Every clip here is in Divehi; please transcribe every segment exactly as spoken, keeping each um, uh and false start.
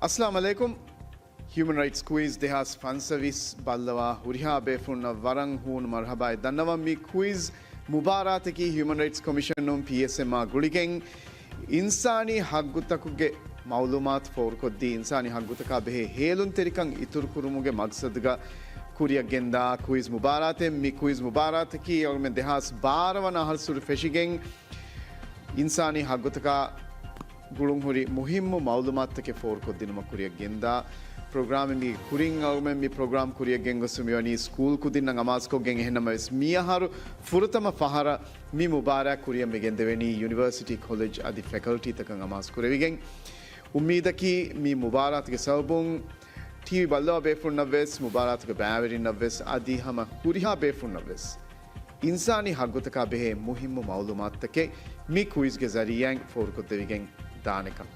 އައްސަލާމު ޢަލައިކުމް. ހިއުމަން ރައިޓްސް ކުއިޒް ދެހާސް ފަންސަވީސް ބައްލަވާ ހުރިހާ ބޭފުޅުންނަށް ވަރަށް ހޫނު މަރުޙަބާއެއް ދަންނަވަން. މި ކުއިޒް މުބާރާތަކީ ހިއުމަން ރައިޓްސް ކޮމިޝަނުން، ޕީއެސްއެމް، އާ ގުޅިގެން އިންސާނީ ހައްގުތަކުގެ މައުލޫމާތު ފޯރުކޮށްދީ، އިންސާނީ ހައްގުތަކާ ބެހޭ ހޭލުންތެރިކަން އިތުރުކުރުމުގެ މަގްސަދުގަ ކުރިއަށް ގެންދާ ކުއިޒް މުބާރާތެއް. މި ކުއިޒް މުބާރާތަކީ އަޅުމެން ދެހާސް ބާރަ ވަނަ އަހަރު ސުރު ފެށިގެން، އިންސާނީ ހައްގުތަކާ ގުޅުންހުރި މުހިއްމު މައުލޫމާތުތަކެއް ފޯރުކޮށްދިނުމަށް ކުރިއަށް ގެންދާ ޕްރޮގްރާމެއް. މީގެ ކުރިން އަޅުމެން މި ޕްރޮގްރާމް ކުރިއަށް ގެންގޮސް މިވަނީ ސްކޫލް ކުދިންނަށް އަމާޒުކޮށްގެން. އެހެންނަމަވެސް، މިއަހަރު ފުރަތަމަ ފަހަރަށް މި މުބާރާތް ކުރިއަށް މި ގެންދެވެނީ ޔުނިވަރސިޓީ، ކޮލެޖް އަދި ފެކަލްޓީތަކަށް އަމާޒު ކުރެވިގެން. އުއްމީދަކީ މި މުބާރާތުގެ ސަބަބުން ޓީވީ ބައްލަވާ ބޭފުޅުންނަށްވެސް، މުބާރާތުގެ ބައިވެރިންނަށްވެސް އަދި ހަމަ ހުރިހާ ބޭފުޅުންނަށްވެސް އިންސާނީ ހައްގުތަކާ ބެހޭ މުހިއްމު މައުލޫމާތުތަކެއް މި ކުއިޒްގެ ޒަރީއާއިން ފޯރުކޮށްދެވިގެން ދާނެކަން.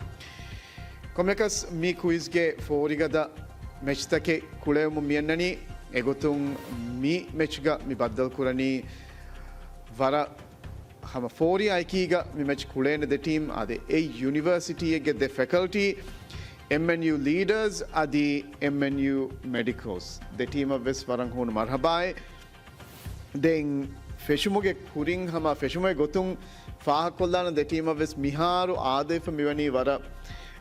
ކޮންމެއަކަސް މި ކުއިޒްގެ ފޯރިގަދަ މެޗްތަކެއް ކުޅެވެމުން މިއަންނަނީ. އެގޮތުން މި މެޗްގަ މި ބައްދަލުކުރަނީ ވަރަށް ހަމަ ފޯރިއާ އެކީގަ މި މެޗް ކުޅޭނެ ދެ ޓީމް. އާދެ، އެއް ޔުނިވަރސިޓީއެއްގެ ދެ ފެކަލްޓީ، އެމްއެންޔޫ ލީޑަރސް އަދި އެމްއެންޔޫ މެޑިކޯސް. ދެ ޓީމަށްވެސް ވަރަށް ހޫނު މަރުޙަބާއެއް. ދެން ފެށުމުގެ ކުރިން ހަމަ ފެށުމުގެ ގޮތުން ފާހަގަކޮށްލާނަ ދެ ޓީމަށްވެސް މިހާރު އާދަވެފަ މިވަނީ ވަރަށް،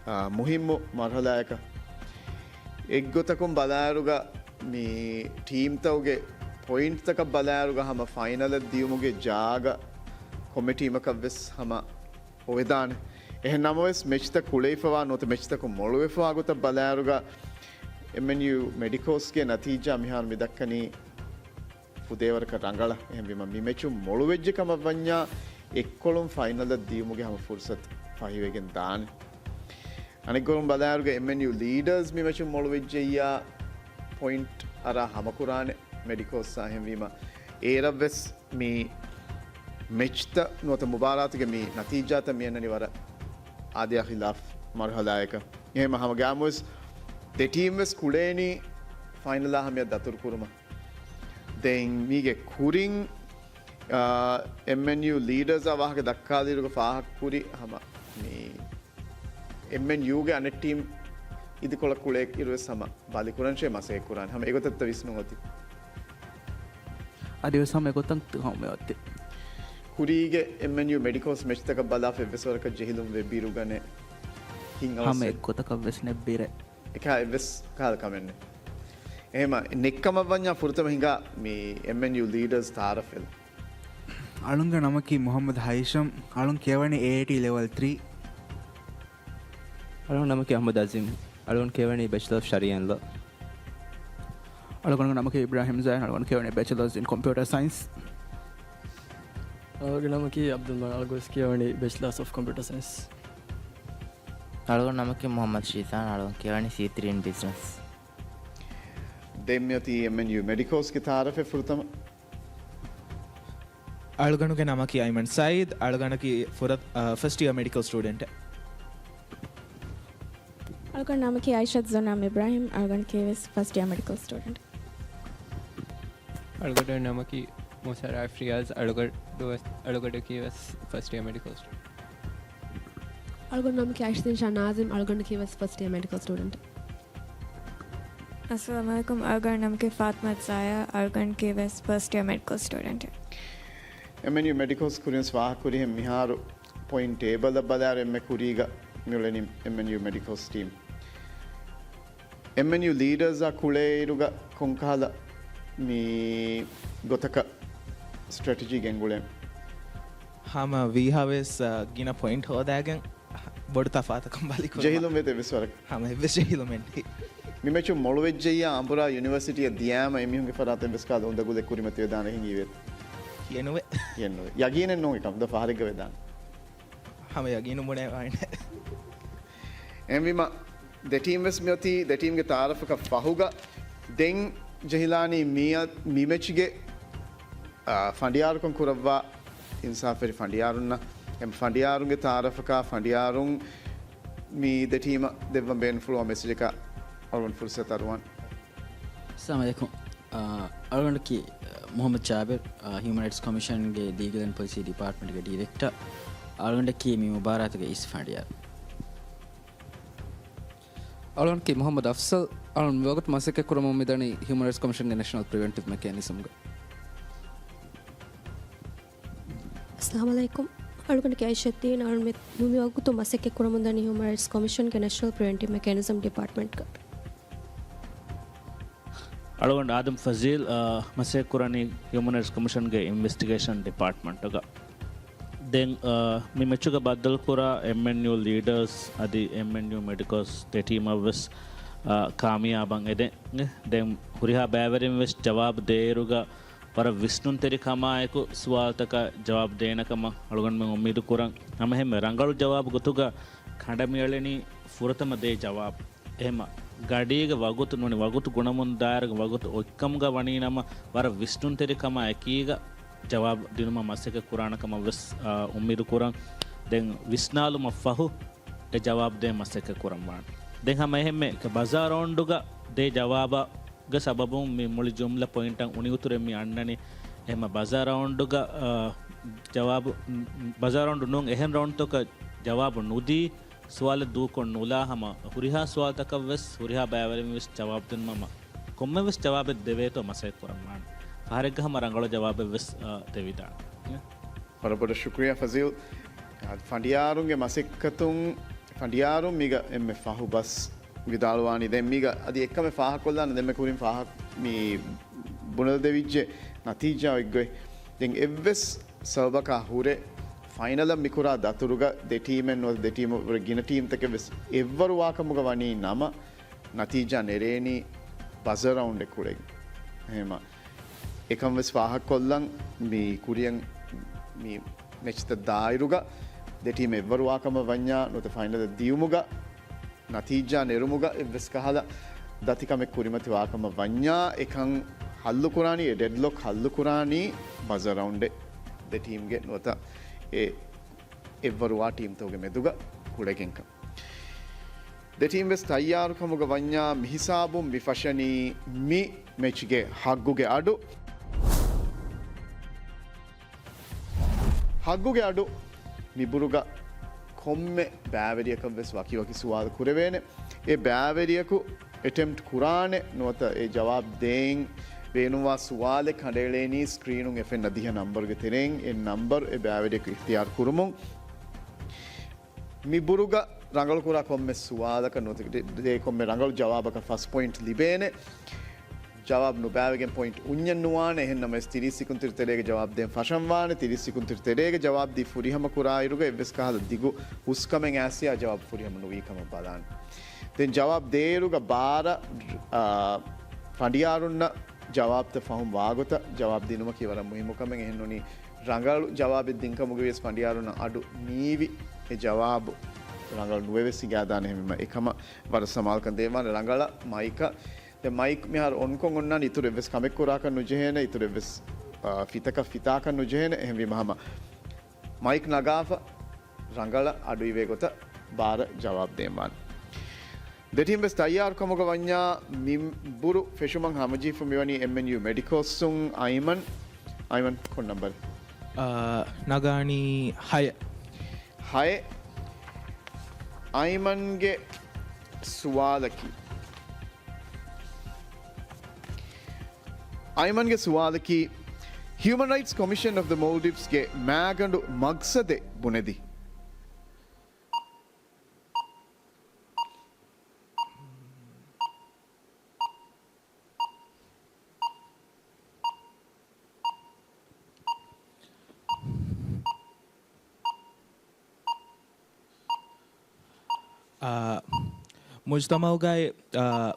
އާ، މުހިއްމު މަރުޙަލާއަކަށް. އެއްގޮތަކުން ބަލާއިރުގަ މި ޓީމްތަކުގެ ޕޮއިންޓްތަކަށް ބަލާއިރުގަ ހަމަ ފައިނަލަށް ދިޔުމުގެ ޖާގަ ކޮންމެ ޓީމަކަށްވެސް ހަމަ އޮވެދާނެ. އެހެން ނަމަވެސް، މެޗްތައް ކުޅެވިފަވާ ނުވަތަ މެޗްތަކުން މޮޅުވެފަވާ ގޮތަށް ބަލާއިރުގަ، އެމްއެންޔޫ މެޑިކޯސްގެ ނަތީޖާ މިހާރު މި ދައްކަނީ ފުދޭވަރަކަށް ރަނގަޅަށް. އެހެންވީމަ، މި މެޗުން މޮޅުވެއްޖެ ކަމަށް ވަންޏާ، އެއްކޮޅުން ފައިނަލަށް ދިޔުމުގެ ހަމަ ފުރުސަތު ފަހިވެގެން ދާނެ. އަނެއްގޮތުން ބަލާއިރުގަ، އެމްއެންޔޫ ލީޑަރސް މި މެޗުން މޮޅުވެއްޖެއްޔާ، ޕޮއިންޓް އަރާ ހަމަކުރާނެ މެޑިކޯސްއާ. އެހެންވީމަ، އޭރަށްވެސް މި މެޗްތައް ނުވަތަ މުބާރާތުގެ މި ނަތީޖާތައް މިއަންނަނީ ވަރަށް އާދަޔާ ޚިލާފް މަރުހަލާއަކަށް. އެހެން ހަމަ ގާމުވެސް ދެ ޓީމް ވެސް ކުޅޭނީ ފައިނަލާ ހަމަޔަށް ދަތުރުކުރުމަށް. ދެން މީގެ ކުރިން، އާ، އެމްއެންޔޫ ލީޑަރސްއާ ވާހަކަ ދައްކާލިއިރުގަ ފާހަގަކުރި ހަމަ މި އެމްއެންޔޫގެ އަނެއް ޓީމް އިދިކޮޅަށް ކުޅޭ އިރުވެސް ހަމަ ބަލިކުރަންށޭ މަސައްކަތް ކުރާނެ. ހަމަ އެގޮތަށްތަ ވިސްނުން އޮތީ؟ އަދިވެސް ހަމަ އެގޮތަށް ހަމަ އޮތީ. ކުރީގެ އެމްއެންޔޫ މެޑިކޯސް މެޗްތަކަށް ބަލާފަ އެއްވެސް ވަރަކަށް ޖެހިލުން ވެ ބިރުގަނެ ހިތް ހަމަ އަވަސް އެއްގޮތަކަށް ވެސް ނެއްބިރެ. އެކާ އެއްވެސް ކަހަލަ ކަމެއް ނެތް. އެހެމަ ނެއްކަމަށް ވަންޏާ ފުރަތަމަ ހިނގާ މި އެމްއެންޔޫ ލީޑަރސް ތައާރަފް ވެލަ. އަޅުންގެ ނަމަކީ މުޙައްމަދު ހައިޝަމް. އަޅުން ކިޔަވަނީ އޭއޭޓީ ލެވެލް ތްރީ. އަޅުގަނޑު ނަމަކީ އަޙްމަދު އަޒީމް. އަޅުގަނޑު ކިޔަވަނީ ބެޗަލަރ އޮފް ޝަރީއަ އިން ލޯ. އަޅުގަނޑުގެ ނަމަކީ އިބްރާހިމް ޒައިން. އަޅުގަނޑު ކިޔަވަނީ ބެޗަލަރސް އިން ކޮމްޕިއުޓަރ ސައިންސް. އަޅުގަނޑުގެ ނަމަކީ އަބްދުލް މަނާން. އަޅުގަނޑު ވެސް ކިޔަވަނީ ބެޗަލަރސް އޮފް ކޮމްޕިއުޓަރ ސައިންސް. އަޅުގަނޑު ނަމަކީ މުޙައްމަދު ޝީޒާން. އަޅުގަނޑު ކިޔަވަނީ ސީ ތްރީ އިން ބިޒްނަސް. ދެން މިއޮތީ އެމްއެންޔޫ މެޑިކޯސްގެ ތައާރަފެއް ފުރަތަމަ. އަޅުގަނޑުގެ ނަމަކީ އައިމަން ސައީދް. އަޅުގަނޑަކީ ފުރަ-، އަ، ފަސްޓް އިޔަރ މެޑިކަލް ސްޓޫޑެންޓެއް. އަޅުގަނޑު ނަމަކީ އައިޝަތު ޒުންނާމް އިބްރާހިމް. އަޅުގަނޑު ކިޔަވަނީ ވެސް ފަސްޓް އިޔަރ މެޑިކަލް ސްޓޫޑެންޓް. އަޅުގަނޑު ނަމަކީ މޫސާ ރާއިފް ރިޔާޒް. އަޅުގަނޑު ވެސް، އަޅުގަނޑަކީ ވެސް ފަސްޓް އިޔަރ މެޑިކަލް ސްޓޫޑެންޓް. އަޅުގަނޑު ނަމަކީ އައިޝަތު އިންޝާ ނާޒިމް. އަޅުގަނޑަކީ ވެސް ފަސްޓް އިޔަރ މެޑިކަލް ސްޓޫޑެންޓް. އައްސަލާމު ޢަލައިކުމް. އަޅުގަނޑު ނަމަކީ ފާތިމަތު ޒާޔާ. އަޅުގަނޑަކީ ވެސް ފަސްޓް އިޔަރ މެޑިކަލް ސްޓޫޑެންޓެއް. އެމްއެންޔޫ މެޑިކަލްސް ކުރިން ވެސް ފާހަގަކުރިހެން މިހާރު ޕޮއިންޓް ޓޭބަލްއަށް ބަލާއިރު އެންމެ ކުރީގަ މިއުޅެނީ އެމްއެންޔޫ މެޑިކަލްސް ޓީމް. އެމްއެންޔޫ ލީޑަރސްއާ ކުޅޭއިރުގަ ކޮންކަހަލަ މި ގޮތަކަށް ސްޓްރެޓެޖީ ގެންގުޅޭ؟ ހަމަ ވީހާވެސް، އަ، ގިނަ ޕޮއިންޓް ހޯދާގެން ބޮޑު ތަފާތަކަށް ބަލިކުރުމަށް. ޖެހިލުން ވޭތެ އެއްވެސް ވަރަކަށް. ހަމަ އެއްވެސް ޖެހިލުމެއް ނެތް. މި މެޗުން މޮޅުވެއްޖެއްޔާ އަނބުރާ ޔުނިވަރސިޓީއަށް ދިޔާމަ އެމީހުންގެ ފަރާތުން އެއްވެސް ކަހަލަ އުނދަގުލެއް ކުރިމަތިވެދާނެ ހިނގީ ވޭތެ؟ ކިޔެނުވޭ. ކިޔެންނުވޭ. ޔަގީނެއް ނޫން އެކަމަކު ދޯ ފަހަރެއްގަ ވެދާނެ. ހަމަ ޔަގީނު ބުނޭ ވާނެ. އެހެންވީމަ، ދެ ޓީމް ވެސް މިއޮތީ ދެ ޓީމްގެ ތައާރަފަކަށް ފަހުގަ. ދެން ޖެހިލާނީ މިއަ-، މި މެޗްގެ، އާ، ފަނޑިޔާރުކަން ކުރައްވާ އިންސާފުވެރި ފަނޑިޔާރުންނަށް. އެ ފަނޑިޔާރުންގެ ތައާރަފަކާ ފަނޑިޔާރުން މި ދެ ޓީމަށް ދެއްވަން ބޭނުންފުޅުވާ މެސެޖަކާ އަޅުގަނޑު ފުރުސަތު އަރުވަން. އައްސަލާމު ޢަލައިކުމް. އާ، އަޅުގަނޑަކީ، އާ، މުޙައްމަދު ޖާބިރު، އާ، ހިއުމަން ރައިޓްސް ކޮމިޝަންގެ ލީގަލް އެންޑް ޕޮލިސީ ޑިޕާޓްމަންޓްގެ ޑިރެކްޓަރ. އަޅުގަނޑަކީ މި މުބާރާތުގެ އިސް ފަނޑިޔާރު. އަޅުގަނޑަކީ މުޙައްމަދު އަފްޒަލް. އަޅުގަނޑު މިވަގުތު މަސައްކަތް ކުރަމުން މިދަނީ ހިއުމަން ރައިޓްސް ކޮމިޝަންގެ ނޭޝަނަލް ޕްރިވެންޓިވް މެކޭނިޒަމްގަ. އައްސަލާމު ޢަލައިކުމް. އަޅުގަނޑަކީ އައިޝައްދީން. އަޅުގަނޑު މި-، މިވަގުތު މަސައްކަތް ކުރަމުން ދަނީ ހިއުމަން ރައިޓްސް ކޮމިޝަންގެ ނޭޝަނަލް ޕްރިވެންޓިވް މެކޭނިޒަމް ޑިޕާޓްމަންޓްގަ. އަޅުގަނޑު އާދަމް ފަޒީލް، އާ، މަސައްކަތް ކުރަނީ ހިއުމަން ރައިޓްސް ކޮމިޝަންގެ އިންވެސްޓިގޭޝަން ޑިޕާޓްމަންޓުގަ. ދެން، އާ، މި މެޗުގަ ބައްދަލުކުރާ އެމްއެންޔޫ ލީޑަރސް އަދި އެމްއެންޔޫ މެޑިކޯސް ދެ ޓީމަށްވެސް، އާ، ކާމިޔާބަށް އެދެން. ދެން ހުރިހާ ބައިވެރިންވެސް ޖަވާބު ދޭއިރުގަ ވަރަށް ވިސްނުންތެރިކަމާއެކު ސުވާލުތަކަށް ޖަވާބު ދޭނެކަމަށް އަޅުގަނޑުމެން އުއްމީދު ކުރަން. ހަމައެހެންމެ ރަނގަޅު ޖަވާބު ގޮތުގަ ކަނޑަމިއެޅެނީ ފުރަތަމަ ދޭ ޖަވާބު. އެހެންމަ ގަޑީގެ ވަގުތު ނޫނީ ވަގުތު ގުނަމުން ދާއިރުގެ ވަގުތު އޮތްކަމުގަ ވަނީ ނަމަ ވަރަށް ވިސްނުންތެރިކަމާ އެކީގަ ޖަވާބު ދިނުމަށް މަސައްކަތް ކުރާނެ ކަމަށް ވެސް، އާ، އުއްމީދު ކުރަން. ދެން ވިސްނާލުމަށް ފަހު އެ ޖަވާބު ދޭން މަސައްކަތް ކުރަން ވާނެ. ދެން ހަމަ އެހެންމެ ބަޒާ ރައުންޑުގަ ދޭ ޖަވާބަށް ގެ ސަބަބުން މި މުޅި ޖުމްލަ ޕޮއިންޓަށް އުނި އުތުރެއް މި އަންނަނީ. އެހެންމަ ބަޒާ ރައުންޑުގަ، އާ، ޖަވާބު، ބަޒާ ރައުންޑު ނޫން އެހެން ރައުންޑްތަކަށް ޖަވާބު ނުދީ، ސުވާލެއް ދޫކޮށް ނުލާ ހަމަ ހުރިހާ ސުވާލުތަކަށްވެސް ހުރިހާ ބައިވެރިންވެސް ޖަވާބު ދިނުމަށް ކޮންމެވެސް ޖަވާބެއް ދެވޭތޯ މަސައްކަތް ކުރަން ވާނެ. ފަހަރެއްގަ ހަމަ ރަނގަޅު ޖަވާބެއްވެސް، އާ، ދެވިދާނެ. ވަރަށް ބޮޑަށް ޝުކުރިއްޔާ ފަޒީލް. އާ، ފަނޑިޔާރުންގެ މަސައްކަތުން، ފަނޑިޔާރުން މީގަ އެންމެ ފަހު ބަސް ވިދާޅުވާނީ. ދެން މީގަ އަދި އެއްކަމެއް ފާހަގަކޮށްލާނެ، ދެންމެ ކުރިން ފާހަގަ މި ބުނެލަދެވިއްޖެ ނަތީޖާ އޮތްގޮތް. ދެން އެއްވެސް ސަބަބަކާ ހުރެ ފައިނަލަށް މިކުރާ ދަތުރުގަ ދެ ޓީމެއް ނުވަތަ ދެ ޓީމު ވުރެ ގިނަ ޓީމްތަކެއް ވެސް އެއްވަރު ވާކަމުގަ ވަނީ ނަމަ، ނަތީޖާ ނެރޭނީ ބަޒަރ ރައުންޑެއް ކުޅެގެން. އެހެންމަ އެކަން ވެސް ފާހަގަކޮށްލަން، މި ކުރިއަށް މި މެޗްތައް ދާއިރުގަ ދެ ޓީމް އެއްވަރު ވާކަމަށް ވަންޏާ ނުވަތަ ފައިނަލަށް ދިޔުމުގަ ނަތީޖާ ނެރުމުގަ އެއްވެސް ކަހަލަ ދަތިކަމެއް ކުރިމަތި ވާކަމަށް ވަންޏާ، އެކަން ހައްލުކުރާނީ، އެ ޑެޑްލޮކް ހައްލުކުރާނީ ބަޒަރ ރައުންޑެއް ދެ ޓީމްގެ ނުވަތަ އެ އެއްވަރުވާ ޓީމްތަކުގެ މެދުގަ ކުޅެގެންކަން. ދެ ޓީމް ވެސް ތައްޔާރުކަމުގަ ވަންޏާ މިހިސާބުން މި ފަށަނީ މި މެޗްގެ ހައްގުގެ އަޑު. ހައްގުގެ އަޑު މިބުރުގަ ކޮންމެ ބައިވެރިޔަކަށް ވެސް ވަކިވަކި ސުވާލު ކުރެވޭނެ. އެ ބައިވެރިޔަކު އެޓެމްޕްޓް ކުރާނެ ނުވަތަ އެ ޖަވާބު ދޭން ބޭނުންވާ ސުވާލެއް ކަނޑައެޅޭނީ ސްކްރީނުން އެފެންނަ ދިހަ ނަންބަރުގެ ތެރެއިން އެއް ނަންބަރު އެ ބައިވެރިޔަކު އިޚްތިޔާރު ކުރުމުން. މި ބުރުގަ ރަނގަޅުކުރާ ކޮންމެ ސުވާލަކަށް ނުވަތަ ދޭ ކޮންމެ ރަނގަޅު ޖަވާބަކަށް ފަސް ޕޮއިންޓް ލިބޭނެ. ޖަވާބު ނުބައިވެގެން ޕޮއިންޓް އުންޏެއް ނުވާނެ. އެހެންނަމަވެސް ތިރީސް ސިކުންތިރި ތެރޭގެ ޖަވާބު ދޭން ފަށަން ވާނެ. ތިރީސް ސިކުންތިރި ތެރޭގެ ޖަވާބު ދީ ފުރިހަމަ ކުރާއިރުގަ އެއްވެސް ކަހަލަ ދިގު ހުސްކަމެއް އައިސްޔާ ޖަވާބު ފުރިހަމަ ނުވީ ކަމަށް ބަލާނެ. ދެން ޖަވާބު ދޭއިރުގަ ބާރަ، އާ، ފަނޑިޔާރުންނަށް ޖަވާބުތައް ފަހުން ވާގޮތަށް ޖަވާބު ދިނުމަކީ ވަރަށް މުހިއްމު ކަމެއް. އެހެންނޫނީ ރަނގަޅު ޖަވާބެއް ދިންކަމުގަ ވިޔަސް ފަނޑިޔާރުންނަށް އަޑު ނީވި އެ ޖަވާބު ރަނގަޅު ނުވެވެސް ހިނގާދާނެ. އެހެންވީމަ އެކަމަށް ވަރަށް ސަމާލުކަން ދޭންވާނެ. ރަނގަޅަށް މައިކަށް، ދެން މައިކް މިހާރު އޮންކޮށް އޮންނާނެ. އިތުރު އެއްވެސް ކަމެއް ކުރާކަށް ނުޖެހޭނެ، އިތުރު އެއްވެސް، އާ، ފިތަކަށް ފިތާކަށް ނުޖެހޭނެ. އެހެންވީމަ ހަމަ މައިކް ނަގާފަ ރަނގަޅަށް އަޑުއިވޭ ގޮތަށް ބާރަށް ޖަވާބު ދޭންވާނެ. ދެ ޓީމް ވެސް ތައްޔާރު ކަމުގަ ވަންޏާ މި ބުރު ފެށުމަށް ހަމަޖެހިފަ މިވަނީ އެމްއެންޔޫ މެޑިކޯސްއުން އައިމަން. އައިމަން ކޮން ނަންބަރެއް؟ އާ، ނަގާނީ ހައެއް. ހައެއް. އައިމަންގެ ސުވާލަކީ، އައިމަންގެ ސުވާލަކީ، ހިއުމަން ރައިޓްސް ކޮމިޝަން އޮފް ދަ މޯލްޑިވްސްގެ މާގަނޑު މަގްސަދެއް ބުނެދީ. އާ، މުޖްތަމަޢުގައި، އާ،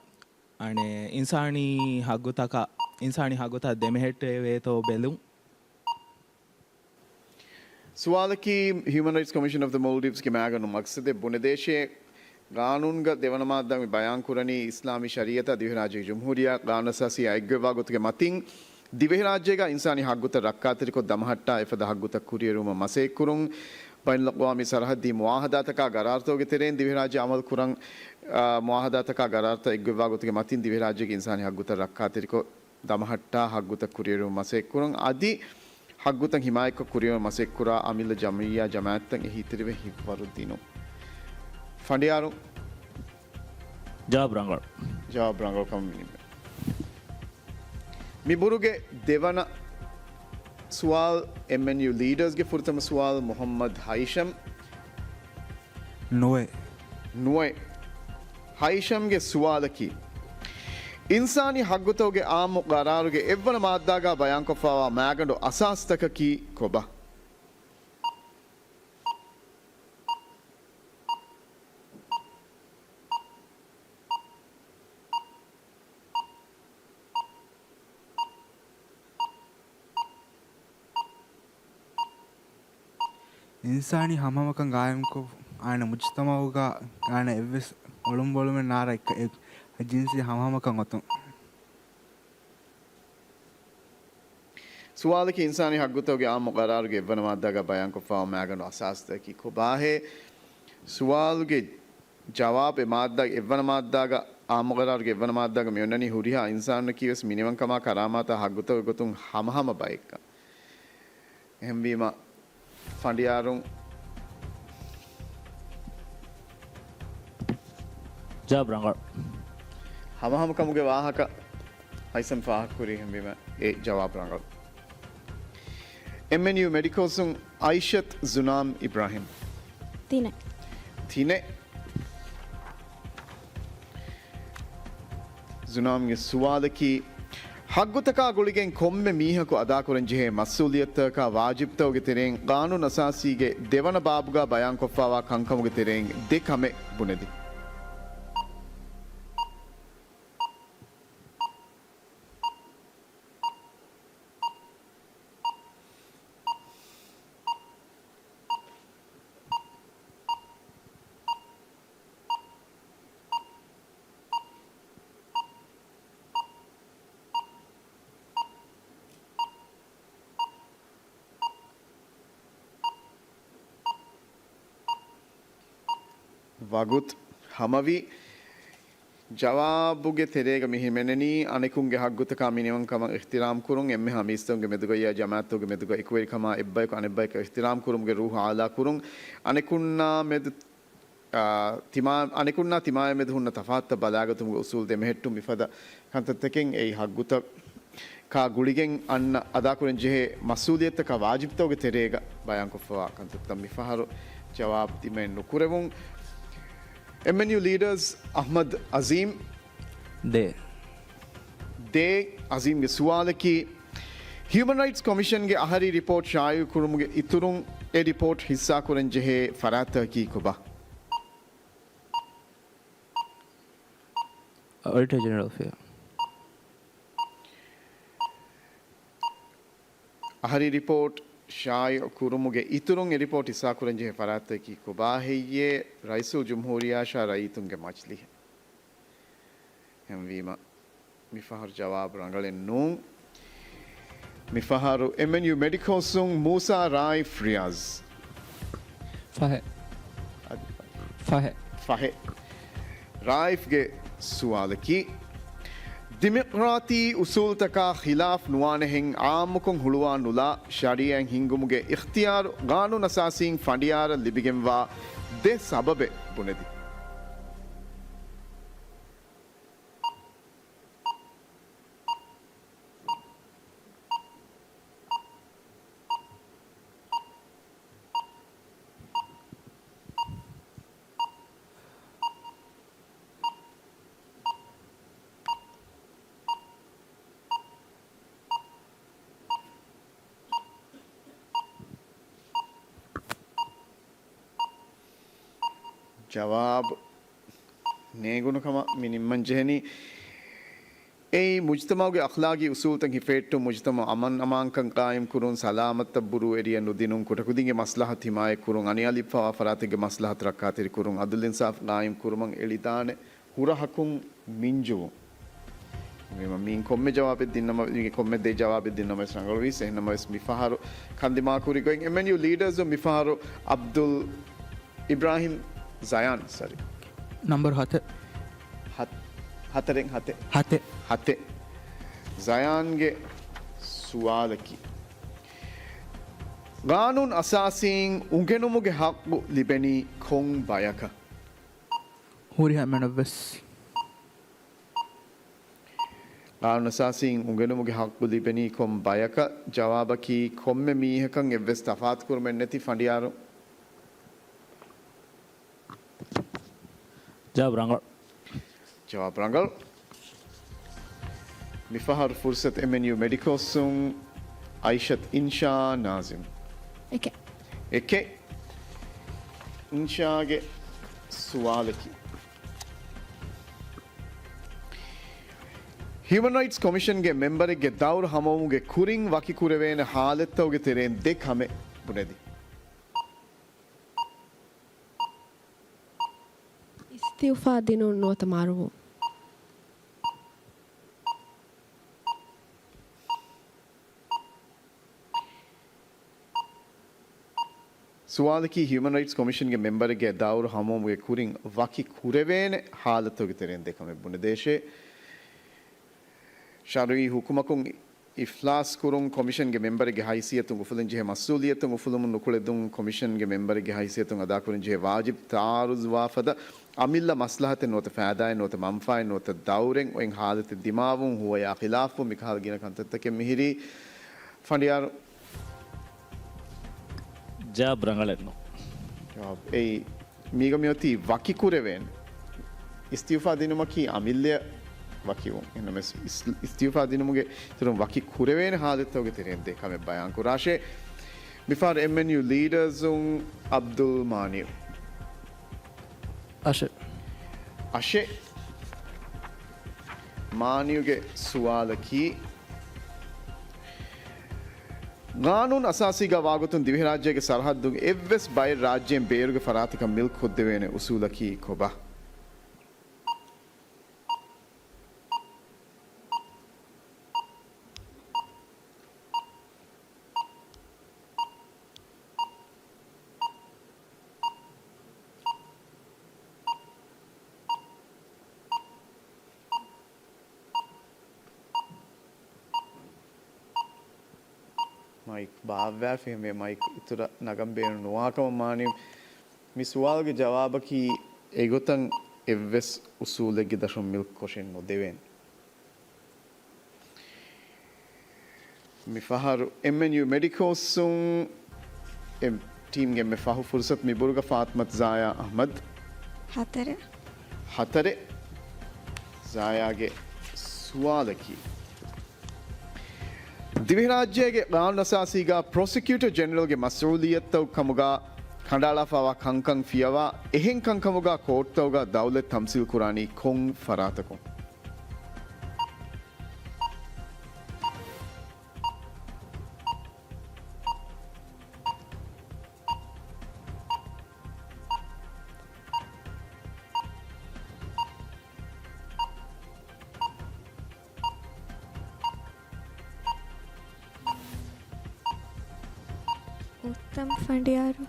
އަނެއް އިންސާނީ ހައްގުތަކަށް، އިންސާނީ ހައްގުތައް ދެމެހެއްޓެވޭތޯ ބެލުން. ސުވާލަކީ، ހިއުމަން ރައިޓްސް ކޮމިޝަން އޮފް ދަ މޯލްޑިވްސްގެ މާގަނޑު މަގްސަދެއް ބުނެދޭށޭ. ގާނޫނުގަ ދެވަނަ މާއްދާ މި ބަޔާން ކުރަނީ އިސްލާމީ ޝަރީޢަތާ ދިވެހިރާއްޖޭގެ ޖުމްހޫރިއްޔާ ގާނޫނުއަސާސީއާ އެއްގޮތްވާ ގޮތުގެ މަތިން ދިވެހިރާއްޖޭގަ އިންސާނީ ހައްގުތައް ރައްކާތެރިކޮށް ދަމަހައްޓާ އެފަދަ ހައްގުތައް ކުރިއެރުވުމަށް މަސައްކަތްކުރުން. ބައިނަލްއަޤްވާމީ ސަރަހައްދީ މުޢާހަދާތަކާ ގަރާރުތަކުގެ ތެރެއިން ދިވެހިރާއްޖެ އަމަލު ކުރަން، އާ، މުޢާހަދާތަކާ ގަރާރުތައް އެއްގޮތްވާ ގޮތުގެ މަތިން ދިވެހިރާއްޖޭގެ އިންސާނީ ހައްގުތައް ރައްކާތެރިކޮށް ދަމަހައްޓާ ހައްގުތައް ކުރިއެރުވުމަށް މަސައްކަތްކުރުން. އަދި ހައްގުތައް ހިމާޔަތްކޮށް ކުރިއެރުމަށް މަސައްކަތްކުރާ އަމިއްލަ ޖަމްޢިއްޔާ ޖަމާޢަތްތައް އެހީތެރިވެ ހިއްވަރު ދިނުން. ފަނޑިޔާރު ޖަވާބު ރަނގަޅު. ޖަވާބު ރަނގަޅު ކަމަށް މި ނިންމޭ. މި ބުރުގެ ދެވަނަ ސުވާލު، އެމްއެންޔޫ ލީޑަރސްގެ ފުރަތަމަ ސުވާލު މުޙައްމަދު ހައިޝަމް. ނުވައެއް. ނުވައެއް. ހައިޝަމްގެ ސުވާލަކީ، އިންސާނީ ހައްގުތަކުގެ އާއްމު ގަރާރުގެ އެއްވަނަ މާއްދާގާ ބަޔާންކޮށްފައިވާ މާގަނޑު އަސާސްތަކަކީ ކޮބާ؟ އިންސާނީ ހަމަހަމަކަން ގާއިމްކޮށް، އާނ މުޖްތަމަޢުގަ އާނ އެއްވެސް އޮޅުންބޮޅުމެއް ނާރަ އެއްކަ-، އެ ޖިންސީ ހަމަހަމަކަން އޮތުން. ސުވާލަކީ އިންސާނީ ހައްގުތަކުގެ އާއްމު ގަރާރުގެ އެއްވަނަ މާއްދާގަ ބަޔާންކޮށްފައިވާ މާގަނޑު އަސާސްތަކަކީ ކޮބާހޭ؟ ސުވާލުގެ ޖަވާބު އެ މާއްދާގެ އެއްވަނަ މާއްދާގަ، އާއްމު ގަރާރުގެ އެއްވަނަ މާއްދާގަ މިއޮންނަނީ ހުރިހާ އިންސާނަކީވެސް މިނިވަންކަމާ ކަރާމާތާ ހައްގުތަކުގެ ގޮތުން ހަމަހަމަ ބައެއްކަން. އެހެންވީމަ، ފަނޑިޔާރުން ޖަވާބު ރަނގަޅު. ހަމަހަމަކަމުގެ ވާހަކަ ހައިސަމް ފާހަގަކުރީ ހެންވީމަ އެ ޖަވާބު ރަނގަޅު. އެމްއެންޔޫ މެޑިކޯސުން އައިޝަތް ޒުނާމް އިބްރާހިމް. ތިނެއް. ތިނެއް. ޒުނާމްގެ ސުވާލަކީ، ހައްގުތަކާ ގުޅިގެން ކޮންމެ މީހަކު އަދާކުރަންޖެހޭ މަސްއޫލިއްޔަތުތަކާ ވާޖިބްތަކުގެ ތެރެއިން ގާނޫނު އަސާސީގެ ދެވަނަ ބާބުގާ ބަޔާންކޮށްފައިވާ ކަންކަމުގެ ތެރެއިން ދެ ކަމެއް ބުނެދިން. ވަގުތު ހަމަވި. ޖަވާބުގެ ތެރޭގަ މި ހިމެނެނީ، އަނެކުންގެ ހައްގުތަކާ މިނިވަންކަމަށް އިޙްތިރާމް ކުރުން، އެންމެހާ މީސްތަކުންގެ މެދުގައިޔާ ޖަމާޢަތްތަކުގެ މެދުގަ އެކުވެރިކަމާ އެއްބަޔަކު އަނެއްބަޔަކަށް އިޙްތިރާމް ކުރުމުގެ ރޫޙު އާލާ ކުރުން، އަނެކުންނާ މެދު، އާ، ތިމާ، އަނެކުންނާ ތިމާޔާ މެދު ހުންނަ ތަފާތުތައް ބަލާގަތުމުގެ އުސޫލު ދެމެހެއްޓުން މިފަދަ ކަންތައްތަކެއް އެއީ ހައްގުތަކާ ގުޅިގެން އަންނަ އަދާކުރަންޖެހޭ މަސްއޫލިއްޔަތުތަކާ ވާޖިބްތަކުގެ ތެރޭގަ ބަޔާންކޮށްފަވާ ކަންތައްތައް މިފަހަރު ޖަވާބު ދިމައެއް ނުކުރެވުން. އެމްއެންޔޫ ލީޑަރސް އަޙްމަދު އަޒީމް. ދޭ. ދޭ. އަޒީމްގެ ސުވާލަކީ، ހިއުމަން ރައިޓްސް ކޮމިޝަންގެ އަހަރީ ރިޕޯޓް ޝާއިޢުކުރުމުގެ އިތުރުން އެ ރިޕޯޓް ހިއްސާކުރަންޖެހޭ ފަރާތްތަކަކީ ކޮބާ؟ އޮޑިޓަރ ޖެނެރަލް އޮފް އިންޑިއާ. އަހަރީ ރިޕޯޓް ޝާއިޢު ކުރުމުގެ އިތުރުން އެ ރިޕޯޓް ހިއްސާކުރަންޖެހޭ ފަރާތްތަކަކީ ކޮބާ ހެއްޔޭ؟ ރައީސުލްޖުމްހޫރިއްޔާއާ ރައްޔިތުންގެ މަޖިލީހެއް. އެހެންވީމަ، މިފަހަރު ޖަވާބު ރަނގަޅެއް ނޫން. މިފަހަރު އެމްއެންޔޫ މެޑިކޯސުން މޫސާ ރާއިފް ރިޔާޒް. ފަހެ. އަދި ފަހެ. ފަހެ. ރާއިފްގެ ސުވާލަކީ، ޑިމޮކްރާތީ އުސޫލުތަކާ ޚިލާފް ނުވާނެހެން އާއްމުކޮށް ހުޅުވާ ނުލާ ޝަރީޢަތް ހިންގުމުގެ އިޚްތިޔާރު ގާނޫނު އަސާސީން ފަނޑިޔާރަށް ލިބިގެންވާ ދެ ސަބަބެއް ބުނެދި. ޖަވާބު ނޭނގުނު ކަމަށް މި ނިންމަން ޖެހެނީ. އެއީ، މުޖްތަމަޢުގެ އަޚްލާގީ އުސޫލުތައް ހިފެހެއްޓުން، މުޖްތަމަޢު އަމަން އަމާންކަން ޤާއިމް ކުރުން، ސަލާމަތަށް ބުރޫއެރިޔަށް ނުދިނުން، ކުޑަކުދިންގެ މަސްލަހަތު ހިމާޔަތް ކުރުން، އަނިޔާ ލިބިފައިވާ ފަރާތެއްގެ މަސްލަހަތު ރައްކާތެރި ކުރުން، އަދުލު އިންސާފު ޤާއިމް ކުރުމަށް އެޅިދާނެ ހުރަހަކުން މިންޖުވުން. މި، މި ކޮންމެ ޖަވާބެއް ދިންނަމަ، މީގެ ކޮންމެ ދެ ޖަވާބެއް ދިންނަމަވެސް ރަނގަޅުވީސް. އެހެންނަމަވެސް މިފަހަރު ކަންދިމާކުރި ގޮތް އެމްއެންޔޫ ލީޑަރސް މިފަހަރު އަބްދުލް އިބްރާހިމް ޒަޔާން، ސޮރީ. ނަންބަރު ހަތެއް. ހަތް، ހަތަރެއް ހަތެއް. ހަތެއް. ހަތެއް. ޒަޔާންގެ ސުވާލަކީ، ގާނޫނު އަސާސީން އުނގެނުމުގެ ޙައްޤު ލިބެނީ ކޮން ބަޔަކަށް؟ ހުރިހާ އެންމެނަށްވެސް. ގާނޫނުއަސާސީން އުނގެނުމުގެ ޙައްޤު ލިބެނީ ކޮން ބަޔަކަށް؟ ޖަވާބަކީ ކޮންމެ މީހަކަށް އެއްވެސް ތަފާތުކުރުމެއް ނެތި ފަނޑިޔާރު. ޖަވާބު ރަނގަޅު. ޖަވާބު ރަނގަޅު. މިފަހަރު ފުރުސަތު އެމްއެންޔޫ މެޑިކޯސްއުން އައިޝަތު އިންޝާ ނާޒިމް. އެކެއް. އެކެއް. އިންޝާގެ ސުވާލަކީ، ހިއުމަން ރައިޓްސް ކޮމިޝަންގެ މެމްބަރެއްގެ ދައުރު ހަމަވުމުގެ ކުރިން ވަކި ކުރެވޭނެ ހާލަތްތަކުގެ ތެރެއިން ދެ ކަމެއް ބުނެދީ. އިސްތިއުފާ ދިނުން ނުވަތަ މަރުވުން. ސުވާލަކީ، ހިއުމަން ރައިޓްސް ކޮމިޝަންގެ މެމްބަރެއްގެ ދައުރު ހަމަވުމުގެ ކުރިން ވަކި ކުރެވޭނެ ހާލަތުގެ ތެރެއިން ދެ ކަމެއް ބުނެދޭށޭ. ޝަރުއީ ހުކުމަކުން އިފްލާސް ކުރުން، ކޮމިޝަންގެ މެމްބަރެއްގެ ހައިސިއްޔަތުން އުފުލަންޖެހޭ މަސްއޫލިއްޔަތުން އުފުލުމުން ނުކުޅެދުން، ކޮމިޝަންގެ މެމްބަރެއްގެ ހައިސިއްޔަތުން އަދާކުރަންޖެހޭ ވާޖިބު ތައާރުޒުވާ ފަދަ އަމިއްލަ މަސްލަހަތެއް ނުވަތަ ފައިދާއެއް ނުވަތަ މަންފާއެއް ނުވަތަ ދައުރެއް އޮތް ހާލަތެއް ދިމާވުން، ހުވަޔާ ޚިލާފުވުން މިކަހަލަ ގިނަ ކަންތައްތަކެއް މިހިރީ. ފަނޑިޔާރު. ޖަވާބު ރަނގަޅެއް ނޫން. ޖަވާބު އެއީ، މީގަ މިއޮތީ ވަކި ކުރެވޭނެ. އިސްތިއުފާ ދިނުމަކީ އަމިއްލަޔަށް ވަކިވުން. އެހެންނަމަވެސް އިސް-، އިސްތިއުފާ ދިނުމުގެ އިތުރުން ވަކި ކުރެވޭނެ ހާލަތްތަކުގެ ތެރެއިން ދެ ކަމެއް ބަޔާން ކުރާށޭ. މިފަހަރު އެމްއެންޔޫ ލީޑަރސުން އަބްދުލް މާނިއު. އަށެއް. އަށެއް. މާނިއުގެ ސުވާލަކީ، ގާނޫނު އަސާސީގަ ވާގޮތުން ދިވެހިރާއްޖޭގެ ސަރަހައްދުގެ އެއްވެސް ބައެއް ރާއްޖޭން ބޭރުގެ ފަރާތަކަށް މިލްކު ކޮށްދެވޭނެ އުސޫލަކީ ކޮބާ؟ މައިކް ބާއްވާފައި މި މައިކް އިތުރަށް ނަގަން ބޭނުން ނުވާކަމަށް މާނި. މި ސުވާލުގެ ޖަވާބަކީ އެގޮތަށް އެއްވެސް އުސޫލެއްގެ ދަށުން މިލްކު ކޮށެއް ނުދެވޭނެ. މިފަހަރު އެމްއެންޔޫ މެޑިކޯސްއުން އެ ޓީމްގެ އެންމެ ފަހު ފުރުސަތު މިބުރުގަ ފާތިމަތު ޒާޔާ އަހްމަދު. ހަތަރެއް. ހަތަރެއް. ޒާޔާގެ ސުވާލަކީ، ދިވެހިރާއްޖޭގެ ގާނޫނުއަސާސީގަ ޕްރޮސިކިއުޓަރ ޖެނެރަލްގެ މަސްއޫލިއްޔަތުތައް ކަމުގަ ކަނޑައަޅާފައިވާ ކަންކަން ފިޔަވާ، އެހެން ކަންކަމުގަ ކޯޓްތަކުގަ ދައުލަތް ތަމްސީލް ކުރާނީ ކޮން ފަރާތަކުން؟ އުއްތަމް ފަނޑިޔާރު.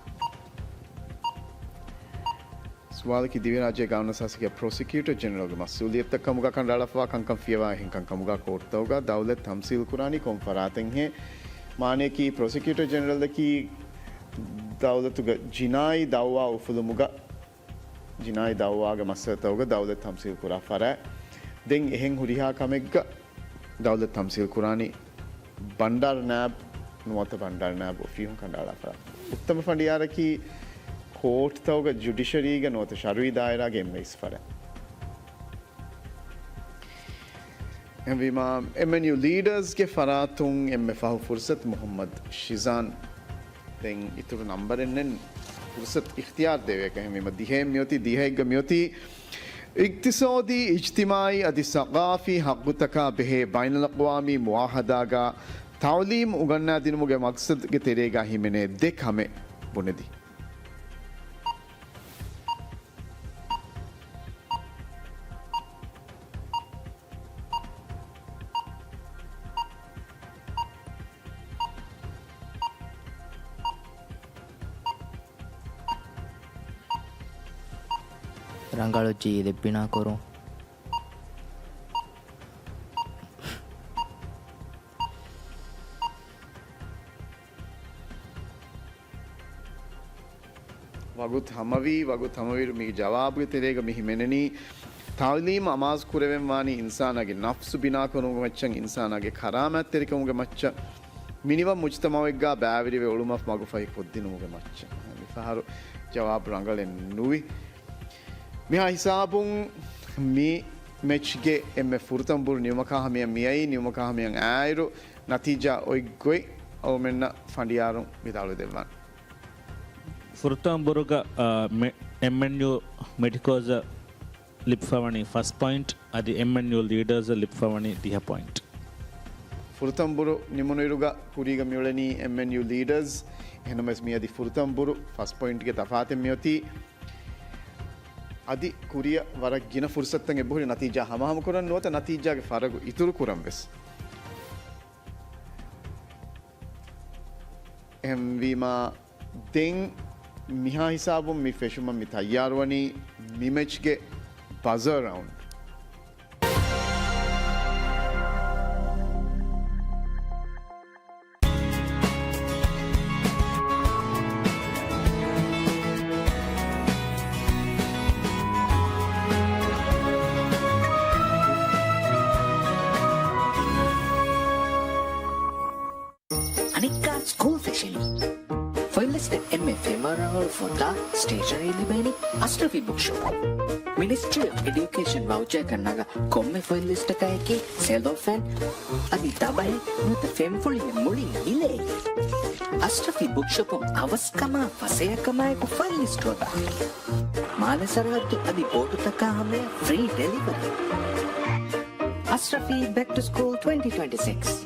ސުވާލަކީ، ދިވެހިރާއްޖޭގެ ގާނޫނުއަސާސީގަ ޕްރޮސިކިއުޓަރ ޖެނެރަލްގެ މަސްއޫލިއްޔަތުތައް ކަމުގަ ކަނޑައަޅާފައިވާ ކަންކަން ފިޔަވާ، އެހެން ކަންކަމުގަ ކޯޓްތަކުގަ ދައުލަތް ތަމްސީލް ކުރާނީ ކޮން ފަރާތެއްހޭ؟ މާނަޔަކީ، ޕްރޮސިކިއުޓަރ ޖެނެރަލަކީ ދައުލަތުގަ ޖިނާއީ ދައުވާ އުފުލުމުގަ ޖިނާއީ ދައުވާގެ މައްސަލަތަކުގަ ދައުލަތް ތަމްސީލް ކުރާ ފަރާތް. ދެން އެހެން ހުރިހާ ކަމެއްގަ ދައުލަތް ތަމްސީލް ކުރާނީ ބަންޑާރު ނާއިބު ނުވަތަ ބަންޑާރު ނާއިބު އޮފީހުން ކަނޑައަޅާ ފަރާތް. އުއްތަމަ ފަނޑިޔާރަކީ ކޯޓްތަކުގަ ޖުޑިޝަރީގަ ނުވަތަ ޝަރުއީ ދާއިރާގެ އެންމެ އިސް ފަރާތް. އެހެންވީމާ، އެމްއެންޔޫ ލީޑަރސްގެ ފަރާތުން އެންމެ ފަހު ފުރުސަތު މުހައްމަދު ޝިޒާން. ދެން އިތުރު ނަންބަރެއް ނެތް ފުރުސަތު އިޚްތިޔާރު ދެވޭކަށް. އެހެންވީމަ، ދިހައެއް މިއޮތީ، ދިހައެއްގަ މިއޮތީ އިޤްތިޞާދީ، އިޖްތިމާޢީ އަދި ސަޤާފީ ޙައްޤުތަކާ ބެހޭ ބައިނަލްއަޤްވާމީ މުޢާހަދާގަ ތަޢުލީމް އުނގަންނާދިނުމުގެ މަޤްޞަދުގެ ތެރޭގަ ހިމެނޭ ދެ ކަމެއް ބުނެދީ. ރަނގަޅު ޖީލެއް ބިނާކުރުން. ވަގުތު ހަމަވީ، ވަގުތު ހަމަވިއިރު މީގެ ޖަވާބުގެ ތެރޭގަ މި ހިމެނެނީ ތަޢުލީމް އަމާޒު ކުރެވެން ވާނީ އިންސާނާގެ ނަފްސު ބިނާކުރުމުގެ މައްޗަށް، އިންސާނާގެ ކަރާމާތްތެރިކަމުގެ މައްޗަށް، މިނިވަން މުޖުތަމަޢެއްގާ ބައިވެރިވެ އުޅުމަށް މަގުފަހި ކޮށްދިނުމުގެ މައްޗަށް. މިފަހަރު ޖަވާބު ރަނގަޅެއް ނުވި. މިހާ ހިސާބުން މި މެޗްގެ އެންމެ ފުރަތަމަ ބުރު ނިމުމަކާ ހަމަޔަށް މިއައީ. ނިމުމަކާ ހަމަޔަށް އާއިރު، ނަތީޖާ އޮތް ގޮތް އަޅުމެންނަށް ފަނޑިޔާރުން ވިދާޅުވެދެއްވާނެ. ފުރަތަމަ ބުރުގަ، އާ، މެ-، އެމްއެންޔޫ މެޑިކޯޒަށް ލިބިފަވަނީ ފަސް ޕޮއިންޓް، އަދި އެމްއެންޔޫ ލީޑަރސްއަށް ލިބިފަވަނީ ދިހަ ޕޮއިންޓް. ފުރަތަމަ ބުރު ނިމުނުއިރުގަ ކުރީގަ މިއުޅެނީ އެމްއެންޔޫ ލީޑަރސް. އެހެންނަމަވެސް މިއަދި ފުރަތަމަ ބުރު ފަސް ޕޮއިންޓްގެ ތަފާތެއް މިއޮތީ. އަދި ކުރިއަށް ވަރަށް ގިނަ ފުރުސަތުތައް އެބަހުރި ނަތީޖާ ހަމަހަމަކުރަން ނުވަތަ ނަތީޖާގެ ފަރަގު އިތުރުކުރަން ވެސް. އެހެންވީމާ، ދެން މިހާ ހިސާބުން މި ފެށުމަށް މި ތައްޔާރުވަނީ މި މެޗްގެ ބަޒާ ރައުންޑް. އަނެއްކާ ސްކޫލް ފެށިން. ފޮތް ލިސްޓެއް އެންމެ ފޭވަރަބަލް ފޮތާ ސްޓޭޝަނަރީ ލިބޭނީ އަޝްރަފީ ބުކްޝޮޕުން. މިނިސްޓްރީ އޮފް އެޑިއުކޭޝަން ވައުޗަރަކަށް ނަގާ ކޮންމެ ފޮތް ލިސްޓަކާއެކީ ސެލޯފޭން އަދި ދަބަހެއް ނުވަތަ ފެންފުޅިއެއް މުޅިން ހިލޭ. އަޝްރަފީ ބުކްޝޮޕުން އަވަސްކަމާ ފަސޭހަކަމާއެކު ފޮތް ލިސްޓް ހޯދާ. މާލެ ސަރަހައްދު އަދި ބޯޓުތަކާ ހަމަޔަށް ފްރީ ޑެލިވަރީ. އަޝްރަފީ ބެކް ޓު ސްކޫލް ޓްވެންޓީ ޓްވެންޓީ ސިކްސް.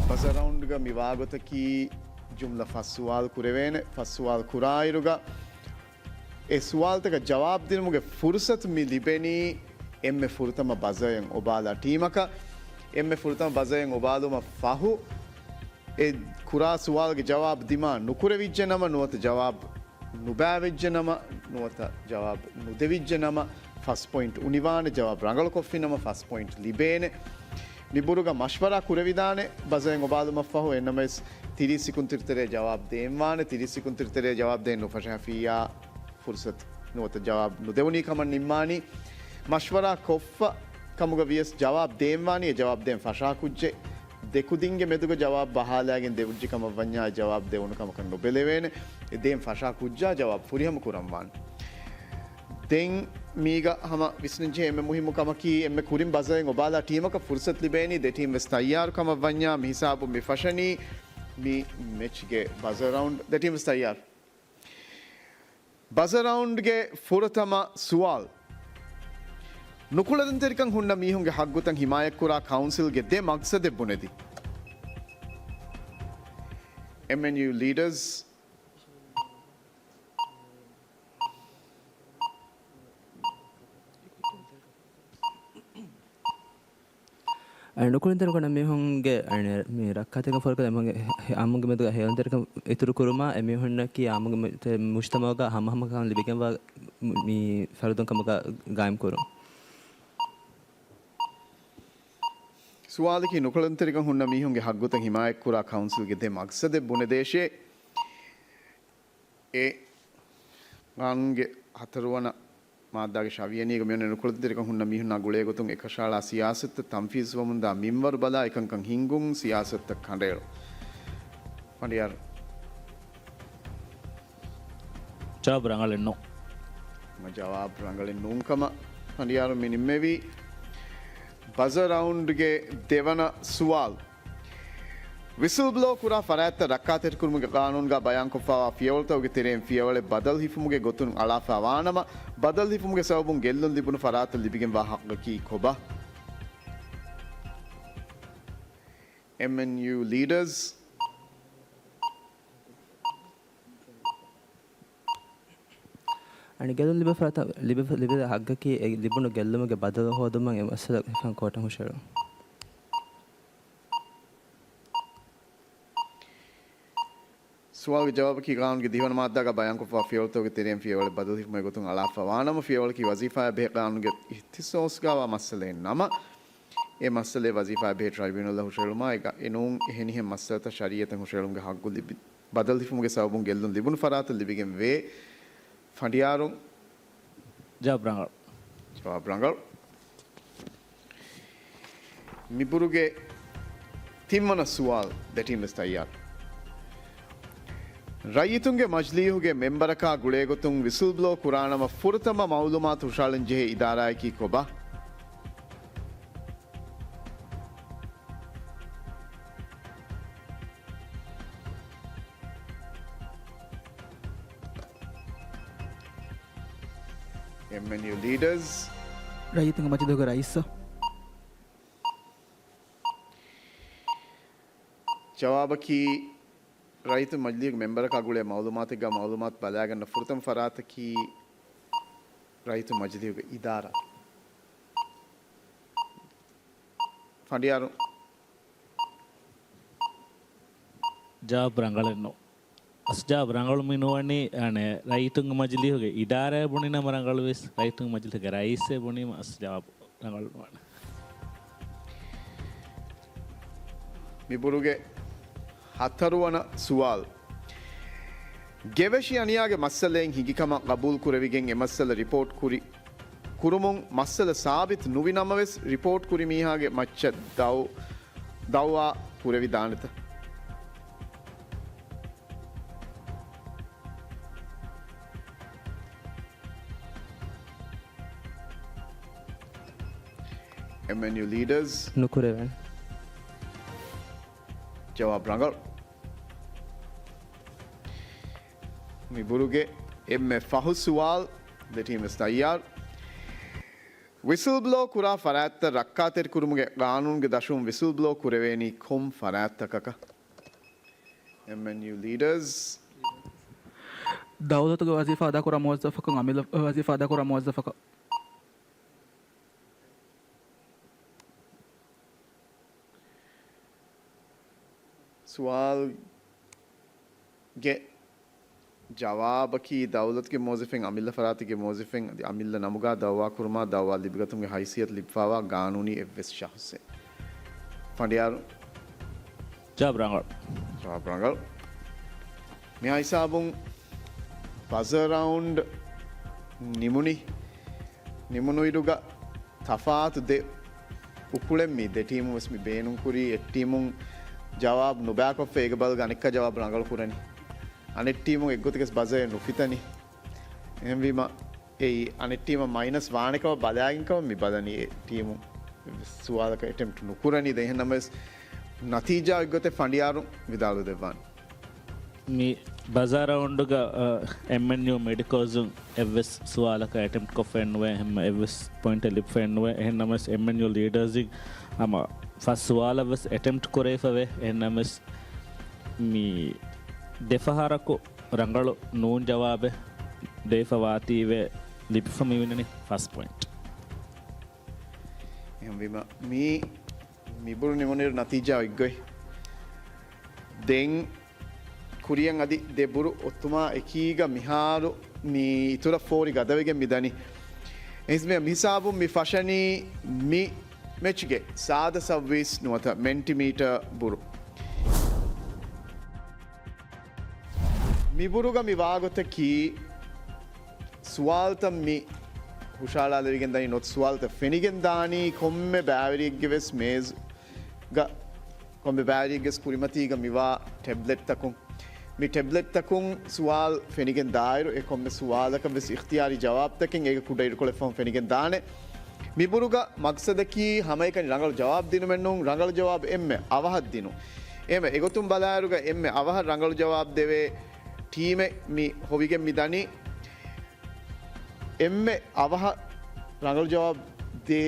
ބަޒާ ރައުންޑްގަ މި ވާގޮތަކީ ޖުމްލަ ފަސް ސުވާލު ކުރެވޭނެ. ފަސް ސުވާލު ކުރާއިރުގަ އެ ސުވާލުތަކަށް ޖަވާބު ދިނުމުގެ ފުރުސަތު މި ލިބެނީ އެންމެ ފުރަތަމަ ބަޒަރެއް އޮބާލާ ޓީމަކަށް. އެންމެ ފުރަތަމަ ބަޒަރެއް އޮބާލުމަށް ފަހު، އެ ކުރާ ސުވާލުގެ ޖަވާބު ދިމާ ނުކުރެވިއްޖެ ނަމަ، ނުވަތަ ޖަވާބު ނުބައިވެއްޖެ ނަމަ، ނުވަތަ ޖަވާބު ނުދެވިއްޖެ ނަމަ، ފަސް ޕޮއިންޓް އުނިވާނެ. ޖަވާބު ރަނގަޅުކޮށްފި ނަމަ، ފަސް ޕޮއިންޓް ލިބޭނެ. މި ބުރުގަ މަޝްވަރާ ކުރެވިދާނެ ބަޒަރެއް އޮބާލުމަށްފަހު. އެންނަމަވެސް، ތިރީސް ސިކުންތިރި ތެރޭ ޖަވާބު ދޭންވާނެ. ތިރީސް ސިކުންތިރި ތެރޭ ޖަވާބު ދޭން ނުފަށާފިއްޔާ، ފުރުސަތު ނުވަތަ ޖަވާބު ނުދެވުނީ ކަމަށް ނިންމާނީ. މަޝްވަރާ ކޮށްފަ ކަމުގަ ވިޔަސް ޖަވާބު ދޭންވާނީ އެ ޖަވާބު ދޭން ފަށާކުއްޖެއް. ދެ ކުދިންގެ މެދުގަ ޖަވާބު ބަހާލާގެން ދެވިއްޖެ ކަމަށް ވަންޏާ އެ ޖަވާބު ދެވުނު ކަމަކަށް ނުބެލެވޭނެ. އެ ދޭން ފަށާ ކުއްޖާ ޖަވާބު ފުރިހަމަ ކުރަންވާނެ. ދެން މީގަ ހަމަ ވިސްނަންޖެހޭ އެންމެ މުހިއްމު ކަމަކީ، އެންމެ ކުރިން ބަޒަރެއް އޮބާލާ ޓީމަކަށް ފުރުސަތު ލިބޭނީ. ދެ ޓީމް ވެސް ތައްޔާރު ކަމަށް ވަންޏާ މި ހިސާބުން މި ފަށަނީ މި މެޗްގެ ބަޒާ ރައުންޑް. ދެ ޓީމް ވެސް ތައްޔާރު. ބަޒާ ރައުންޑްގެ ފުރަތަމަ ސުވާލު. ނުކުޅެދުންތެރިކަން ހުންނަ މީހުންގެ ހައްގުތައް ހިމާޔަތްކުރާ ކައުންސިލްގެ ދެ މަގްސަދެއް ބުނެދީ. އެމްއެންޔޫ ލީޑަރސް. އަދި ނުކުޅެދުންތެރިކަން ހުންނަ މީހުންގެ، އަދި މި ރައްކާތެރިކަން ފޯރުކޮށް އެމީހުންގެ ހެ-، އާއްމުންގެ މެދުގަ ހޭލުންތެރިކަން އިތުރު ކުރުމާ، އެމީހުންނަކީ އާއްމުންގެ މު-، ތެ-، މުޖްތަމަޢުގަ ހަމަހަމަކަން ލިބިގެންވާ މު-، މި ފަރުދުން ކަމުގަ ގާއިމް ކުރުން. ސުވާލަކީ، ނުކުޅެދުންތެރިކަން ހުންނަ މީހުންގެ ހައްގުތައް ހިމާޔަތްކުރާ ކައުންސިލްގެ ދެ މަގްސަދެއް ބުނެދޭށޭ. އެ ގާނޫނުގެ ހަތަރުވަނަ މާއްދާގެ ޝަވިޔަނީގަ މިއޮންނަ ނުކުޅެދުންތެރިކަން ހުންނަ މީހުންނާ ގުޅޭގޮތުން އެކަށައަޅާ ސިޔާސަތުތައް ތަންފީޒުވަމުންދާ މިންވަރު ބަލާ އެކަންކަން ހިންގުން ސިޔާސަތުތައް ކަނޑައެޅުން. ފަނޑިޔާރު. ޖަވާބު ރަނގަޅެއް ނޫން. މަ ޖަވާބު ރަނގަޅެއް ނޫންކަމަށް ފަނޑިޔާރު މި ނިންމެވީ. ބަޒާ ރައުންޑްގެ ދެވަނަ ސުވާލު. ވިސްލް ބްލޯ ކުރާ ފަރާތްތައް ރައްކާތެރިކުރުމުގެ ގާނޫނުގަ ބަޔާންކޮށްފައިވާ ފިޔަވަޅުތަކުގެ ތެރެއިން ފިޔަވަޅެއް ބަދަލު ހިފުމުގެ ގޮތުން އަޅާފައިވާނަމަ، ބަދަލު ހިފުމުގެ ސަބަބުން ގެއްލުން ލިބުނު ފަރާތަށް ލިބިގެންވާ ހައްގަކީ ކޮބާ؟ އެމްއެންޔޫ ލީޑަރސް. އަދި ގެއްލުން ލިބޭ ފަރާތަށް ލިބި-، ލިބޭ ހައްގަކީ އެ ލިބުނު ގެއްލުމުގެ ބަދަލު ހޯދުމަށް އެ މައްސަލަ ހިފަން ކޯޓަށް ހުށަހެޅުން. ސުވާލުގެ ޖަވާބަކީ ގާނޫނުގެ ދިހަވަނަ މާއްދާގަ ބަޔާންކޮށްފަވާ ފިޔަވަޅުތަކުގެ ތެރެއިން ފިޔަވަޅެއް ބަދަލުހިފުމުގެ ގޮތުން އަޅާފަ ވާނަމަ، ފިޔަވަޅަކީ ވަޒީފާއާ ބެހޭ ގާނޫނުގެ އިހްތިސޯސްގައިވާ މައްސަލައެއް ނަމަ، އެ މައްސަލައެއް ވަޒީފާއާ ބެހޭ ޓްރައިބިއުނަލަށް ހުށަހެޅުމާ، އެ ގަ-، އެ ނޫން އެހެނިހެން މައްސަލަތައް ޝަރީއަތަށް ހުށަހެޅުމުގެ ހައްގު ލިބި-، ބަދަލުހިފުމުގެ ސަބަބުން ގެއްލުން ލިބުނު ފަރާތަށް ލިބިގެން ވޭ. ފަނޑިޔާރު. ޖަވާބު ރަނގަޅު. ޖަވާބު ރަނގަޅު. މިބުރުގެ ތިންވަނަ ސުވާލު ދެޓީމް ވެސް ތައްޔާރު. ރައްޔިތުންގެ މަޖިލީހުގެ މެންބަރަކާ ގުޅޭގޮތުން ވިސްލްބްލޯ ކުރާނަމަ ފުރަތަމަ މައުލޫމާތު ހުށަހަޅަން ޖެހޭ އިދާރާއަކީ ކޮބާ؟ އެމްއެންޔޫ ލީޑަރސް. ރައްޔިތުންގެ މަޖިލީހުގެ ރައީސް. ޖަވާބަކީ، ރައްޔިތުން މަޖިލީހުގެ މެންބަރަކާ ގުޅޭ މައުލޫމާތެއްގަ މައުލޫމާތު ބަލާގަންނަ ފުރަތަމަ ފަރާތަކީ ރައްޔިތުން މަޖިލީހުގެ އިދާރާ. ފަނޑިޔާރު. ޖަވާބު ރަނގަޅެއްނު. އަސް ޖަވާބު ރަނގަޅު މި ނުވަނީ، އަނެއް، ރައްޔިތުންގެ މަޖިލީހުގެ އިދާރާއެއް ބުނިނަމަ ރަނގަޅުވެސް، ރައްޔިތުންގެ މަޖިލީހުގެ ރައީސްއެއް ބުނީމަ އަސް ޖަވާބު ރަނގަޅު ނުވަނީ. މިބުރުގެ ހަތަރުވަނަ ސުވާލު. ގެވެށި އަނިޔާގެ މައްސަލައިން ހިނގިކަމަށް ގަބޫލު ކުރެވިގެން އެ މައްސަލަ ރިޕޯޓް ކުރި ކުރުމުން މައްސަލަ ސާބިތު ނުވި ނަމަވެސް، ރިޕޯޓް ކުރި މީހާގެ މައްޗަށް ދައު-، ދައުވާ ކުރެވިދާނެތަ؟ އެމްއެންޔޫ ލީޑަރސް. ނުކުރެވޭނެ. ޖަވާބު ރަނގަޅު. މިބުރުގެ އެންމެ ފަހު ސުވާލު، ދެޓީމް ވެސް ތައްޔާރު. ވިސްލްބްލޯ ކުރާ ފަރާތްތައް ރައްކާތެރިކުރުމުގެ ގާނޫނުގެ ދަށުން ވިސްލްބްލޯ ކުރެވޭނީ ކޮން ފަރާތްތަކަކަށް؟ އެމްއެންޔޫ ލީޑަރސް. ދައުލަތުގެ ވަޒީފާ އަދާކުރާ މުވައްޒަފަކުން އަމިއްލަ ވަޒީފާ އަދާކުރާ މުވައްޒަފަކަށް. ސުވާލުގެ ޖަވާބަކީ، ދައުލަތުގެ މުވައްޒަފެއް އަމިއްލަ ފަރާތެއްގެ މުވައްޒަފެއް އަދި އަމިއްލަ ނަމުގަ ދައުވާ ކުރުމާ، ދައުވާ ލިބިގަތުމުގެ ހައިސިއްޔަތު ލިބިފައިވާ ގާނޫނީ އެއްވެސް ޝަހުސެއް. ފަނޑިޔާރު. ޖަވާބު ރަނގަޅު. ޖަވާބު ރަނގަޅު. މިހާ ހިސާބުން ބަޒަރ ރައުންޑް ނިމުނީ. ނިމުނުއިރުގަ ތަފާތު ދެ އުކުޅެއް މި ދެ ޓީމުން ވެސް މި ބޭނުންކުރީ. އެއް ޓީމުން ޖަވާބު ނުބައިކޮށްފަ އޭގެ ބަދަލުގަ އަނެއްކާ ޖަވާބު ރަނގަޅު ކުރަނީ. އަނެއް ޓީމުން އެއްގޮތަކަސް ބަޒަރެއް ނުފިތަނީ. އެހެންވީމަ އެއީ އަނެއް ޓީމަށް މައިނަސް ވާނެކަމަށް ބަލާގެންކަމަށް މި ބަލަނީ އެ ޓީމު ސުވާލަކަށް އެޓެމްޕްޓް ނުކުރަނީ. ދެން އެހެންނަމަވެސް ނަތީޖާ އެއްގޮތެއް ފަނޑިޔާރު ވިދާޅު ދެއްވާނެ. މި ބަޒާ ރައުންޑުގަ، އަ، އެމްއެންޔޫ މެޑިކޯޒުން އެއްވެސް ސުވާލަކަށް އެޓެމްޕްޓް ކޮށްފައެއްނުވޭ، ހަމަ އެއްވެސް ޕޮއިންޓެއް ލިބިފައެއްނުވޭ. އެހެންނަމަވެސް އެމްއެންޔޫ ލީޑާސްއިން ހަމަ ފަސް ސުވާލަށްވެސް އެޓެމްޕްޓް ކުރެވިފަވޭ. އެހެންނަމަވެސް މި ދެފަހަރަކު ރަނގަޅު ނޫން ޖަވާބެއް ދެވިފަ ވާތީވެ ލިބިފަ މިވިނަނީ ފަސް ޕޮއިންޓް. އެހެންވީމަ މީ މިބުރު ނިމުނުއިރު ނަތީޖާ އޮތްގޮތް. ދެން ކުރިއަށް އަދި ދެ ބުރު އޮތުމާ އެކީގަ މިހާރު މި އިތުރަށް ފޯރި ގަދަވެގެން މިދަނީ. އެހިސްމެ މިހިސާބުން މި ފަށަނީ މި މެޗްގެ ސާދަ ސައުވީސް ނުވަތަ މެންޓިމީޓަރ ބުރު. މިބުރުގަ މި ވާގޮތަކީ ސުވާލުތައް މި ހުށައަޅާލެވިގެން ދަނީ ނުވަތަ ސުވާލުތައް ފެނިގެން ދާނީ ކޮންމެ ބައިވެރިއެއްގެ ވެސް މޭޒުގަ ކޮންމެ ބައިވެރިއެއްގެ ވެސް ކުރިމަތީގަ މިވާ ޓެބްލެޓްތަކުން. މި ޓެބްލެޓްތަކުން ސުވާލު ފެނިގެން ދާއިރު އެ ކޮންމެ ސުވާލަކަށް ވެސް އިޚްތިޔާރީ ޖަވާބުތަކެއް އޭގަ ކުޑަ އިރުކޮޅެއް ފަހުން ފެނިގެން ދާނެ. މިބުރުގަ މަގްސަދަކީ ހަމައެކަނި ރަނގަޅު ޖަވާބު ދިނުމެއް ނޫން، ރަނގަޅު ޖަވާބު އެންމެ އަވަހަށް ދިނުން. އެހެންވެ، އެގޮތުން ބަލާއިރުގަ އެންމެ އަވަހަށް ރަނގަޅު ޖަވާބު ދެވޭ ޓީމެއް މި ހޮވިގެން މި ދަނީ. އެންމެ އަވަހަށް ރަނގަޅު ޖަވާބު ދޭ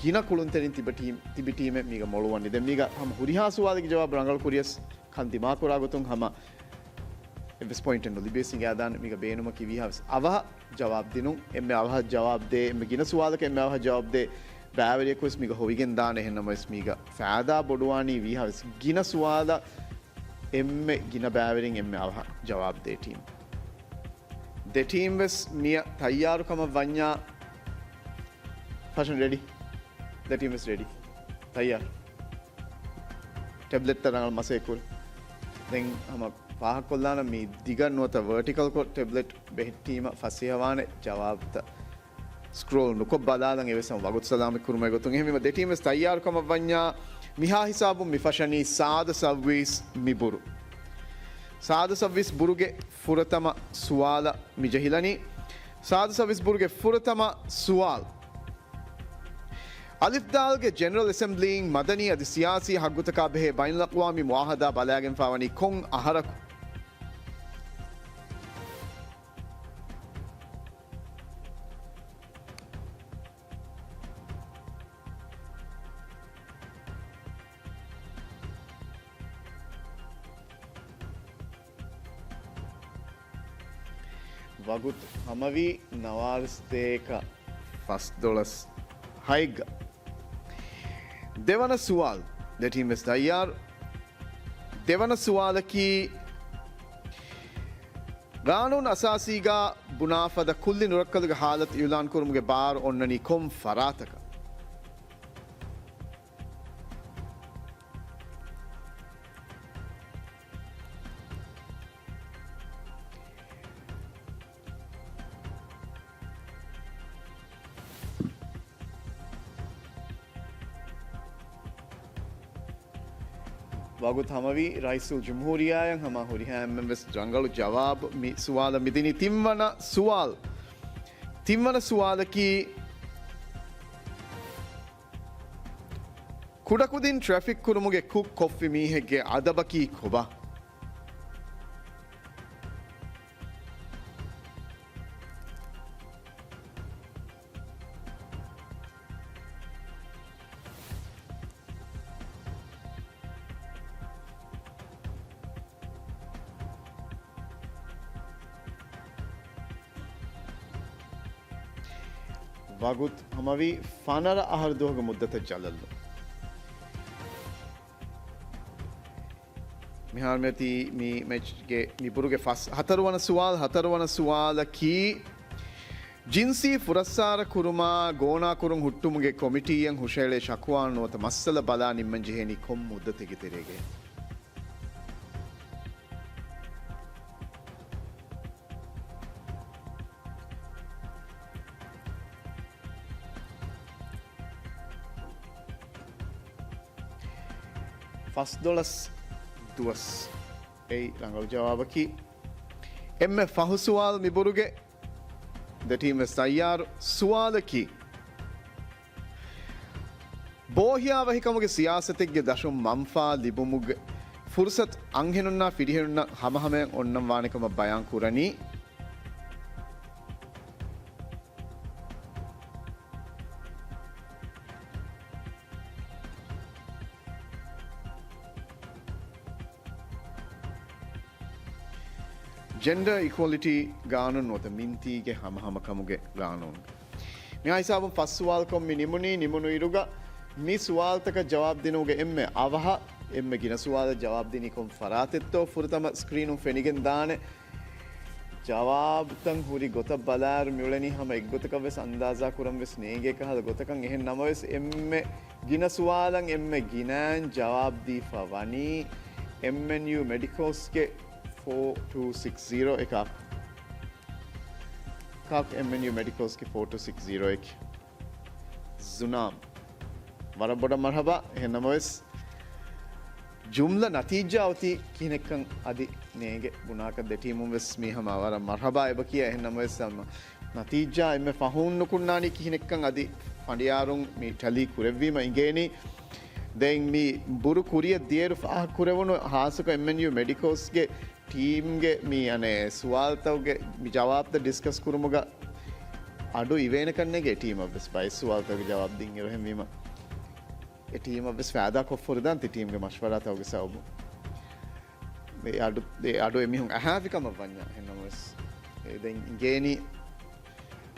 ގިނަ ކުޅުންތެރިން ތިބަ ޓީމް، ތިބި ޓީމެއް މީގަ މޮޅުވަނީ. ދެން މީގަ ހަމަ ހުރިހާ ސުވާލެއްގެ ޖަވާބު ރަނގަޅު ކުރިޔަސް ކަން ދިމާކުރާ ގޮތުން ހަމަ އެއްވެސް ޕޮއިންޓެއް ނުލިބިޔަސް އިނގާދާނެ. މީގަ ބޭނުމަކީ ވީހާވެސް އަވަހަށް ޖަވާބު ދިނުން. އެންމެ އަވަހަށް ޖަވާބު ދޭ، އެންމެ ގިނަ ސުވާލަކަށް އެންމެ އަވަހަށް ޖަވާބު ދޭ ބައިވެރިޔަކުވެސް މީގަ ހޮވިގެން ދާނެ. އެހެންނަމަވެސް މީގަ ފައިދާ ބޮޑުވާނީ ވީހާވެސް ގިނަ ސުވާލަށް އެންމެ ގިނަ ބައިވެރިން އެންމެ އަވަހަށް ޖަވާބު ދޭ ޓީމް. ދެ ޓީމް ވެސް މިއަށް ތައްޔާރު ކަމަށް ވަންޏާ، ފަށަން ރެޑީ؟ ދެ ޓީމް ވެސް ރެޑީ. ތައްޔާރު. ޓެބްލެޓްތައް ރަނގަޅަށް މަސައްކަތް ކުރުން. ދެން ހަމަ ފާހަގަކޮށްލާނަން މި ދިގަ ނުވަތަ ވަރޓިކަލް ކޮށް ޓެބްލެޓް ބެހެއްޓީމަ ފަސޭހަވާނެ ޖަވާބުތައް ސްކްރޯލް ނުކޮށް ބަލާލަން އެވެސް ހަމަ ވަގުތު ސަލާމަތް ކުރުމުގެ ގޮތުން. އެހެންވީމަ ދެ ޓީމް ވެސް ތައްޔާރު ކަމަށް ވަންޏާ މިހާ ހިސާބުން މި ފަށަނީ ސާދަ ސައުވީސް މި ބުރު. ސާދަ ސައުވީސް ބުރުގެ ފުރަތަމަ ސުވާލަށް މި ޖެހިލަނީ. ސާދަ ސައުވީސް ބުރުގެ ފުރަތަމަ ސުވާލު. އަލިފް ދާލްގެ ޖެނެރަލް އެސެމްބްލީއިން މަދަނީ އަދި ސިޔާސީ ހައްގުތަކާ ބެހޭ ބައިނަލްއަޤްވާމީ މުއާހަދާ ބަލާގެންފާވަނީ ކޮން އަހަރަކު؟ ވަގުތު ހަމަވީ ނަވާރަސްތޭކަ ފަސްދޮޅަސް ހައެއްގަ. ދެވަނަ ސުވާލު. ދެ ޓީމް ވެސް ތައްޔާރު. ދެވަނަ ސުވާލަކީ، ގާނޫނު އަސާސީގަ ބުނާފަދަ ކުއްލި ނުރައްކަލުގެ ހާލަތު އިއުލާން ކުރުމުގެ ބާރު އޮންނަނީ ކޮން ފަރާތަކަށް؟ ވަގުތު ހަމަވީ ރައީސުލް ޖުމްހޫރިއްޔާއަށް ހަމަ ހުރިހާ އެންމެން ވެސް ރަނގަޅު ޖަވާބު މި ސުވާލަށް މިދިނީ. ތިންވަނަ ސުވާލު. ތިންވަނަ ސުވާލަކީ، ކުޑަކުދިން ޓްރެފިކް ކުރުމުގެ ކުށް ކޮށްފި މީހެއްގެ އަދަބަކީ ކޮބާ؟ ވަގުތު ހަމަވީ ފަނަރަ އަހަރު ދުވަހުގެ މުއްދަތަށް ޖަލަށްލުން. މިހާރު މިއޮތީ މި މެޗްގެ މި ބުރުގެ ފަސް، ހަތަރުވަނަ ސުވާލު، ހަތަރުވަނަ ސުވާލަކީ، ޖިންސީ ފުރައްސާރަ ކުރުމާ ގޯނާ ކުރުން ހުއްޓުމުގެ ކޮމިޓީއަށް ހުށައެޅޭ ޝަކުވާ ނުވަތަ މައްސަލަ ބަލާ ނިންމަން ޖެހޭނީ ކޮން މުއްދަތެއްގެ ތެރޭގައި؟ ފަސްދޮޅަސް ދުވަސް. އެއީ ރަނގަޅު ޖަވާބަކީ. އެންމެ ފަހު ސުވާލު މި ބުރުގެ. ދެ ޓީމް ވެސް ތައްޔާރު. ސުވާލަކީ، ބޯހިޔާވަހިކަމުގެ ސިޔާސަތެއްގެ ދަށުން މަންފާ ލިބުމުގެ ފުރުސަތު އަންހެނުންނާ ފިރިހެނުންނަށް ހަމަހަމަޔަށް އޮންނަން ވާނެ ކަމަށް ބަޔާން ކުރަނީ. ޖެންޑަރ އިކުއަލިޓީ ގާނޫނު ނުވަތަ މިންތީގެ ހަމަހަމަކަމުގެ ގާނޫނު. މިހާ ހިސާބުން ފަސް ސުވާލުކޮށް މި ނިމުނީ، ނިމުނު އިރުގަ މި ސުވާލުތަކަށް ޖަވާބު ދިނުމުގެ އެންމެ އަވަހަށް އެންމެ ގިނަ ސުވާލަށް ޖަވާބު ދިނީ ކޮން ފަރާތެއްތޯ ފުރަތަމަ ސްކްރީނުން ފެނިގެން ދާނެ. ޖަވާބުތައް ހުރި ގޮތަށް ބަލާއިރު މިއުޅެނީ ހަމަ އެއްގޮތަކަށް ވެސް އަންދާޒާ ކުރަން ވެސް ނޭނގޭ ކަހަލަ ގޮތަކަށް. އެހެން ނަމަވެސް އެންމެ ގިނަ ސުވާލަށް އެންމެ ގިނައިން ޖަވާބު ދީފަ ވަނީ އެމްއެންޔޫ މެޑިކޯލްސްގެ ފޯ ޓޫ ސިކްސް ޒީރޯ އެކާ. ކާކު އެމްއެންޔޫ މެޑިކޯލްސްގެ ފޯ ޓޫ ސިކްސް ޒީރޯ އެކެއް. ޒުނާމް. ވަރަށް ބޮޑަށް މަރްހަބާ. އެހެން ނަމަވެސް، ޖުމްލަ ނަތީޖާ އޮތީ ކިހިނެއްކަން އަދި ނޭނގެ ބުނާކަށް ދެ ޓީމުން ވެސް މީ ހަމަ ވަރަށް މަރްހަބާ އެބަ ކިޔާ. އެހެން ނަމަވެސް، ހަމަ ނަތީޖާ އެންމެ ފަހުން ނުކުންނާނީ ކިހިނެއްކަން އަދި ފަނޑިޔާރުން މި ޓެލީ ކުރެއްވީމަ އިނގޭނީ. ދެން މި ބުރު ކުރިއަށް ދިޔައިރު ފާހަގަ ކުރެވުނު ހާއްސަކޮށް އެމްއެންޔޫ މެޑިކޯލްސްގެ ޓީމްގެ މި އަނެއް ސުވާލުތަކުގެ މި ޖަވާބުތައް ޑިސްކަސް ކުރުމުގަ އަޑު އިވޭނެކަން ނޭނގޭ ޓީމަށް ވެސް ބައެއް ސުވާލުތަކުގެ ޖަވާބު ދިންއިރު. އެހެންވީމަ އެ ޓީމަށް ވެސް ފައިދާ ކޮށްފަ ހުރެދާނެ ތި ޓީމްގެ މަޝްވަރާތަކުގެ ސަބަބުން. އެ އަޑު، އެ އަޑު އެމީހުން އަހާފި ކަމަށް ވަންޏާ. އެހެން ނަމަވެސް، އެ ދެން އިނގޭނީ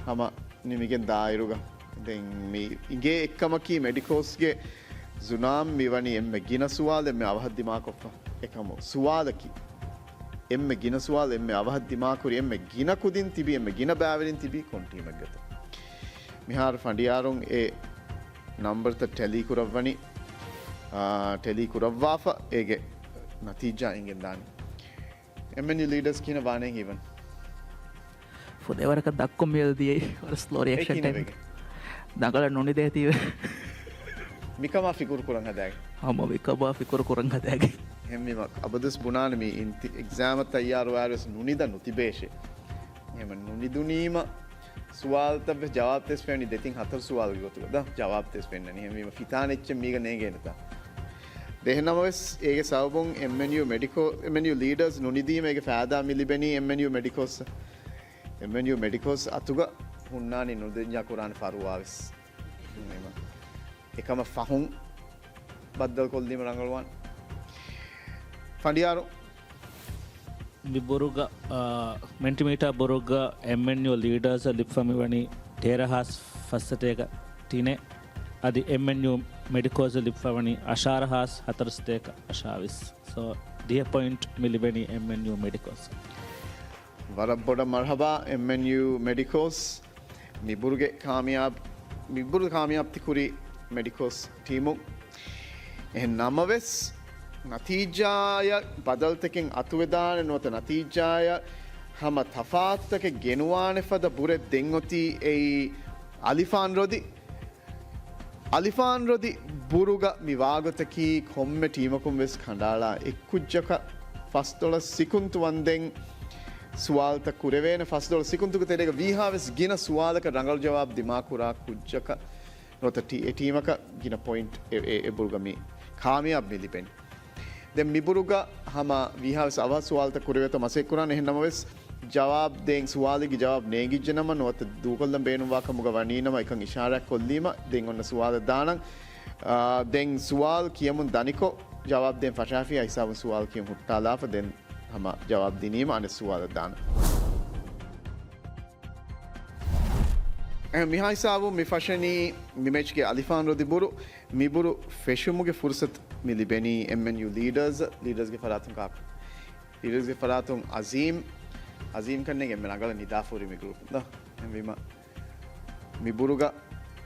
ހަމަ ނިމިގެން ދާއިރުގަ. ދެން މި އިނގޭ އެއްކަމަކީ މެޑިކޯލްސްގެ ޒުނާމް މިވަނީ އެންމެ ގިނަ ސުވާލު އެންމެ އަވަހަށް ދިމާކޮށްފަ. އެކަމު ސުވާލަކީ، އެންމެ ގިނަ ސުވާލު، އެންމެ އަވަހަށް ދިމާކުރި، އެންމެ ގިނަ ކުދިން ތިބި، އެންމެ ގިނަ ބައިވެރިން ތިބީ ކޮން ޓީމެއްގަތޯ؟ މިހާރު ފަނޑިޔާރުން އެ ނަމްބަރުތައް ޓެލީ ކުރައްވަނީ، އާ، ޓެލީ ކުރައްވާފަ އޭގެ ނަތީޖާ އެނގެންދާނީ. އެމްއެންޔޫ ލީޑަރސް ކިހިނެއް ވާނެ ހީވަން؟ ފުދޭވަރަކަށް ދައްކޮށް މިއަދު ދިޔައީ ވަރަސް ލޯ ރިއެކްޝަން ޓައިމް. ދަނގަޅަށް ނުނިދޭތީވެ. މިކަމާ ފިކުރު ކުރަން ހަދާގެ. ހަމަ މިކަމާ ފިކުރު ކުރަން ހަދާގެ. އެހެންވީމަ އަބަދުސް ބުނާނެ މި އިންތި-، އެގްޒާމަށް ތައްޔާރުވާއިރުވެސް ނުނިދަ ނުތިބޭށޭ. އެހެން ނުނިދުނީމަ ސުވާލުތައްވެސް ޖަވާބު ދޭސް ފެންނަނީ ދެތިން ހަތަރު ސުވާލުގެ ގޮތުގަ ދާ ޖަވާބު ދޭސް ފެންނަނީ. އެހެންވީމަ ފިތާނެ އެއްޗެއް މީގަ ނޭނގޭނެތާ. ދެހެން ނަމަވެސް އޭގެ ސަބަބުން އެމްއެންޔޫ މެޑިކޯ، އެމްއެންޔޫ ލީޑަރސް ނުނިދީމަ އޭގެ ފައިދާ މި ލިބެނީ އެމްއެންޔޫ މެޑިކޯސް. އެމްއެންޔޫ މެޑިކޯސް އަތުގަ ހުންނާނީ ނުދެންޏާ ކުރާނެ ފަރުވާވެސް. އެކަމަށް ފަހުން ބައްދަލުކޮށްލީމަ ރަނގަޅުވާނެ. ފަނޑިޔާރު. މި ބުރުގަ، އާ، މެންޓިމީޓާ ބުރުގަ އެމްއެންޔޫ ލީޑަރސް ލިބިފަ މިވަނީ ތޭރަ ހާސް ފައްސަތޭކަ ތިނެއް. އަދި އެމްއެންޔޫ މެޑިކޯސް ލިބިފަ ވަނީ އަށާރަ ހާސް ހަތަރުސަތޭކަ އަށާވީސް. ސޯ، ދިހަ ޕޮއިންޓް މި ލިބެނީ އެމްއެންޔޫ މެޑިކޯސް. ވަރަށް ބޮޑަށް މަރުހަބާ އެމްއެންޔޫ މެޑިކޯސް. މިބުރުގެ ކާމިޔާބު، މިބުރު ކާމިޔާބުތި ކުރި މެޑިކޯސް ޓީމު. އެހެން ނަމަވެސް، ނަތީޖާއަށް ބަދަލުތަކެއް އަތުވެދާނެ ނުވަތަ ނަތީޖާއަށް ހަމަ ތަފާތުތަކެއް ގެނުވާނެ ފަދަ ބުރެއް ދެން އޮތީ އެއީ އަލިފާން ރޮދި. އަލިފާން ރޮދި ބުރުގަ މި ވާގޮތަކީ ކޮންމެ ޓީމަކުން ވެސް ކަނޑާލާ އެއްކުއްޖަކަށް ފަސް ޑޮލަރ ސިކުންތު ވަންދެން ސުވާލުތައް ކުރެވޭނެ. ފަސް ޑޮލަރ ސިކުންތުގެ ތެރޭގަ ވީހާވެސް ގިނަ ސުވާލަކަށް ރަނގަޅު ޖަވާބު ދިމާކުރާ ކުއްޖަކަށް ނުވަތަ ޓީ-، އެ ޓީމަކަށް ގިނަ ޕޮއިންޓް އެ، އެ، އެ ބުރުގަ މި ކާމިޔާބު މި ލިބެނީ. ދެން މި ބުރުގަ ހަމަ ވީހާވެސް އަވަހަށް ސުވާލުތައް ކުރެވޭތޯ މަސައްކަތް ކުރާނެ. އެހެން ނަމަވެސް، ޖަވާބު ދޭން ސުވާލެއްގެ ޖަވާބު ނޭނގިއްޖެ ނަމަ ނުވަތަ ދޫކޮށްލަން ބޭނުންވާ ކަމުގަ ވަނީ ނަމަ އެކަން އިޝާރާތް ކޮށްލީމަ ދެން އޮންނަ ސުވާލަށް ދާނަން. އާ، ދެން ސުވާލު ކިޔަމުން ދަނިކޮށް، ޖަވާބު ދޭން ފަށާފިއްޔާ ހިސާބުން ސުވާލު ކިޔަން ހުއްޓާލާފަ ދެން ހަމަ ޖަވާބު ދިނީމަ އަނެއް ސުވާލަށް ދާނަން. އެހެން މިހާ ހިސާބުން މި ފަށަނީ މި މެޗްގެ އަލިފާން ރޮދި ބުރު. މި ބުރު ފެށުމުގެ ފުރުސަތު މި ލިބެނީ އެމްއެންޔޫ ލީޑަރސް، ލީޑަރސްގެ ފަރާތުން ކާކު؟ ލީޑަރސްގެ ފަރާތުން އަޒީމް، އަޒީމް ކަންނޭނގެ އެންމެ ރަނގަޅަށް ނިދާފަ ހުރި މި ގްރޫޕުން ދާ. އެހެންވީމަ މި ބުރުގަ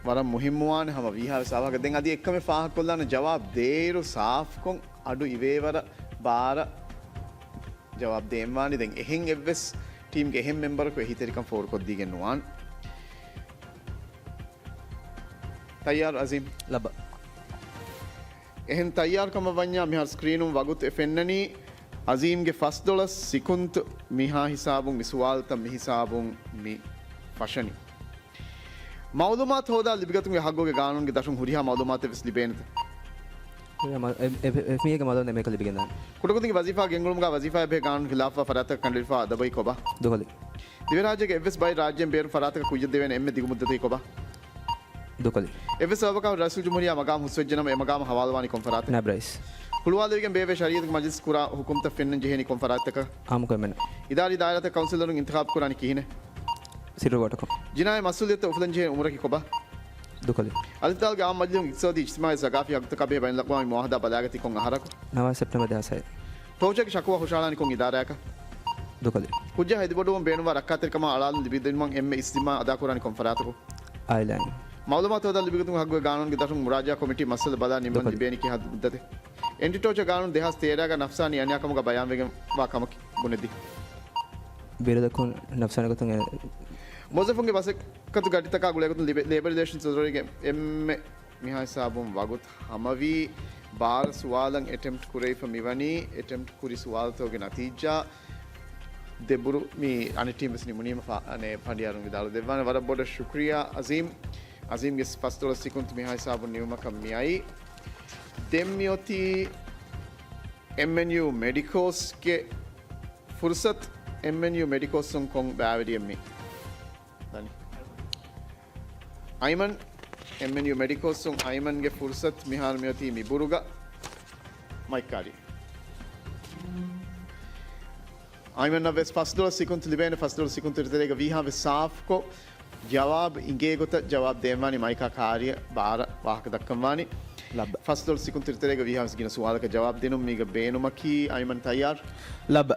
ވަރަށް މުހިއްމުވާނެ ހަމަ ވީހާވެސް އަވަހަކަށް. ދެން އަދި އެއްކަމެއް ފާހަގަކޮށްލާނަން، ޖަވާބު ދޭއިރު ސާފުކޮށް އަޑު އިވޭވަރަށް ބާރަށް ޖަވާބު ދޭންވާނީ. ދެން އެހެން އެއްވެސް ޓީމްގެ އެހެން މެމްބަރަކު އެހީތެރިކަން ފޯރުކޮށްދީގެން ނުވާން. ތައްޔާރު އަޒީމް؟ ލައްބަ. އެހެން ތައްޔާރުކަމަށް ވަންޏާ މިހާރު ސްކްރީނުން ވަގުތު އެ ފެންނަނީ. އަޒީމްގެ ފަސް ޑޮލަރ ސިކުންތު މިހާ ހިސާބުން މި ސުވާލުތައް މި ހިސާބުން މި ފަށަނީ. މައުލޫމާތު ހޯދާ ލިބިގަތުމުގެ ހައްގުގެ ގާނޫނުގެ ދަށުން ހުރިހާ މައުލޫމާތެއް ވެސް ލިބޭނެތަ؟ ހުރިހާ މަ-، އެ-، އެ-، އެ-، އެ-، މީގެ މައުލޫމާތު މީހަކަށް ލިބިގެންދާނެ. ކުޑަކުދިންގެ ވަޒީފާ ގެންގުޅުމުގަ ވަޒީފާއާ ބެހޭ ގާނޫނު ޚިލާފަށް ފަރާތަކަށް ކަނޑައެޅިފައިވާ އަދަބީ ކޮބާ؟ ދުކޮލެއް. ދިވެހިރާއްޖޭގެ އެއްވެސް ބައެއް ރާއްޖޭން ބޭރުން ފަރާތަކަށް ކުއްޔަށް ދެވޭނެ އެންމެ ދިގު މުއްދަތަކީ ކޮބާ؟ ދުކޮލެއް. އެއްވެސް ސަބަބަކާ ރައީސުލްޖުމްހޫރިއްޔާ މަގާމު ހުސްވެއްޖެނަމަ، އެ މަގާމަށް ހަވާލުވާނީ ކޮން ފަރާތެއް؟ ނައިބު ރައީސް. ހުޅުވާލެވިގެން ބޭއްވޭ ޝަރީއަތުގެ މަޖިލިސް ކުރާ ހުކުމްތައް ފެންނަން ޖެހޭނީ ކޮން ފަރާތްތަކަށް؟ އާއްމު ކޮމިޝަނަށް. އިދާރީ ދާއިރާތައް ކައުންސިލަރުން އިންތިޚާބު ކުރާނީ ކިހިނެއް؟ ސިއްރު ވޯޓަކުން. ޖިނާއީ މަސްއޫލިއްޔަތުތައް އުފުލަން ޖެހޭނީ އުމުރަކީ ކޮބާ؟ ދުކޮލެއް. އަލިފްދާލުގެ އާއްމު މަޖިލީހުން އިޤްތިޞާދީ، އިޖްތިމާޢީ، ސަގާފީ ހައްގުތަކާ ބެހޭ ބައިނަލްއަޤްވާމީ މުޢާހަދާ ބަލާގަތީ ކޮން އަހަރަކު؟ ނަވާ ސެޕްޓެމްބަރ ދެހާސް ހައެއް. ޓޯޗަރގެ ޝަކުވާ ހުށަހަޅާނީ ކޮން އިދާރާއަކަށް؟ ދުކޮލެއް. ކުއްޖާ ހެދިބޮޑުވުން ބޭނުންވާ ރައްކާތެރިކަމާ އަޅާލުން ލިބިދިނުމަށް އެންމެ އިސް ޒިންމާ އަދާކުރާނީ ކޮން ފަރާތަކު؟ އާއިލާއިން. މައުލޫމާތު ހޯދާ ލިބިގަތުމުގެ ހައްގުގެ ގާނޫނުގެ ދަށުން މުރާޖަޢާ ކޮމިޓީ މައްސަލަ ބަލާ ނިންމަން ދުކޮލެއް. ލިބޭނީ ކިހާ މުއްދަތެއް؟ އެންޓި ޓޯޗަރ ގާނޫނު ދެހާސް ތޭރަގަ ނަފްސާނީ އަނިޔާކަމުގަ ބަޔާންވެގެންވާ ކަމަކީ ބުނެދީ. ބިރުލަކުން ނަފްސާނީ ގޮތުން އެ، މުވައްޒަފުންގެ މަސައްކަތު ގަޑިތަކާ ގުޅޭގޮތުން ލިބޭ، ލޭބަރ ރިލޭޝަންސް އޮތޮރިޓީގެ އެންމެ މިހާ ހިސާބުން ވަގުތު ހަމަވީ، ބާރަ ސުވާލަށް އެޓެމްޕްޓް ކުރެވިފަ މިވަނީ، އެޓެމްޕްޓް ކުރި ސުވާލުތަކުގެ ނަތީޖާ ދެބުރު މި އަނެއް ޓީމް ވެސް ނިމުނީމަ ފަ-، އަނެއް ފަނޑިޔާރުން ވިދާޅު ދެއްވާނެ. ވަރަށް ބޮޑަށް ޝުކްރިޔާ އަޒީމް. އަޒީމްގެ ފަސް ޑޮލަރ ސިކުންތު މިހާ ހިސާބުން ނިމުމަކަށް މިއައީ. ދެން މިއޮތީ އެމްއެންޔޫ މެޑިކޯސްގެ ފުރުސަތު. އެމްއެންޔޫ މެޑިކޯސްއުން ކޮން ބައިވެރިއެއް މި ދަނީ؟ އައިމަން، އެމްއެންޔޫ މެޑިކޯސްއުން އައިމަންގެ ފުރުސަތު މިހާރު މިއޮތީ މި ބުރުގަ. މައިކް ކާރި. އައިމަންއަށް ވެސް ފަސް ޑޮލަރ ސިކުންތު ލިބޭނެ، ފަސް ޑޮލަރ ސިކުންތު ތެރޭގަ ވީހާވެސް ސާފުކޮށް، ޖަވާބު އިނގޭ ގޮތަށް ޖަވާބު ދޭންވާނީ މައިކާ ކާރިއަށް ބާރަ ވާހަކަ ދައްކަންވާނީ. ލައްބަ. ފަސްދޮޅަސް ސިކުންތުރި ތެރޭގަ ވީހާވެސް ގިނަ ސުވާލަކަށް ޖަވާބު ދިނުން މީގަ ބޭނުމަކީ އައިމަން ތައްޔާރު؟ ލައްބަ.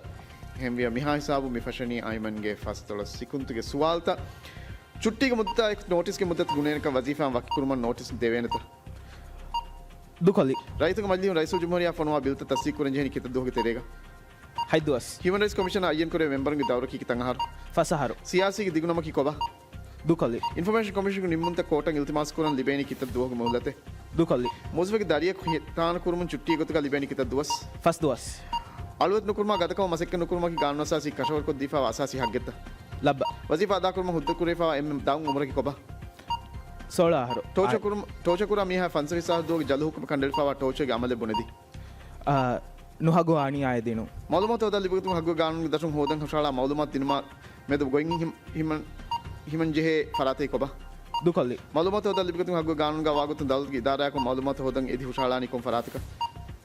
އެހެންވިޔަ މިހާ ހިސާބު މި ފަށަނީ އައިމަންގެ ފަސްދޮޅަސް ސިކުންތުގެ ސުވާލުތައް. ޗުއްޓީގެ މުއްދަތާއެކު ނޯޓިސްގެ މުއްދަތު ގުނޭނެކަން ވަޒީފާއިން ވަކިކުރުމަށް ނޯޓިސް ދެވޭނެތަ؟ ދުކޮށްލި. ރައްޔިތުންގެ މަޖިލީހުން ރައީސުލްޖުމްހޫރިއްޔާ ފޮނުވާ ބިލްތައް ތަސްދީޤުކުރަންޖެހެނީ ކިތައް ދުވަހުގެ ތެރޭގަ؟ ހަތް ދުވަސް. ހިއުމަން ރައިޓްސް ކޮމިޝަނަށް އައްޔަންކުރެވޭ މެމްބަރުންގެ ދައުރަކީ ކިތަން އަހަރު؟ ފަސް އަހަރު. ސިޔާސީގެ ދިގުނަމަކީ ކޮބާ؟ ދުކޮށްލި. އިންފޮމޭޝަން ކޮމިޝަނުގެ ނިންމުންތައް ކޯޓަށް އިލްތިމާސް ކުރަން ލިބޭނީ ކިތައް ދުވަހުގެ މުހުލަތެއް؟ ދުކޮށްލި. މުވައްޒަފެއްގެ ދަރިއަކު ހި-، ތާނަ ކުރުމުން ޗުއްޓީގެ ގޮތުގަ ލިބޭނީ ކިތައް ދުވަސް؟ ފަސް ދުވަސް. އަޅުވެތި ނުކުރުމާ ގަދަކަމަށް މަސައްކަތް ނުކުރުމަކީ ގާނޫނުއަސާސީ ކަށަވަރުކޮށްދީފައިވާ އަސާސީ ހައްގެއްތަ؟ ލައްބަ. ވަޒީފާ އަދާކުރުމަށް ހުއްދަ ކުރެވިފައިވާ އެންމެ ދަށުން އުމުރަކީ ކޮބާ؟ ސޯޅަ އަހަރު. ޓޯޗަ އާ. ކުރުމަ-، ޓޯޗަ ކުރާ މީހާ ފަންސަވީސް އަހަރު ދުވަހުގެ ޖަލު ހުކުމެއް ކަނޑައެޅިފައިވާ ޓޯޗަގެ އަމަލެއް ބުނެދީ. އާ، ނުހަގު އާނިއާއެއް ދިނުން. މައުލޫމާތު ހޯދާ ލިބިގަތުމުގެ ހައްގު ގާނޫނުގެ ދަށުން ހޯދަން ހުށަހަޅާ މައުލޫމާތު ދިނުމާ މެދު ގޮތް ހިމ-، ހިމަން، ހިމަންޖެހޭ ފަރާތެއް ކޮބާ؟ ދުކޮށްލި. މައުލޫމާތު ހޯދާ ލިބިގަތުމުގެ ހައްގު ގާނޫނުގަ ވާގޮތުން ދައުލަތުގެ އިދާރާއަކުން މައުލޫމާތު ހޯދަން އެދި ހުށަހަޅާނީ ކޮން ފަރާތަކަށް؟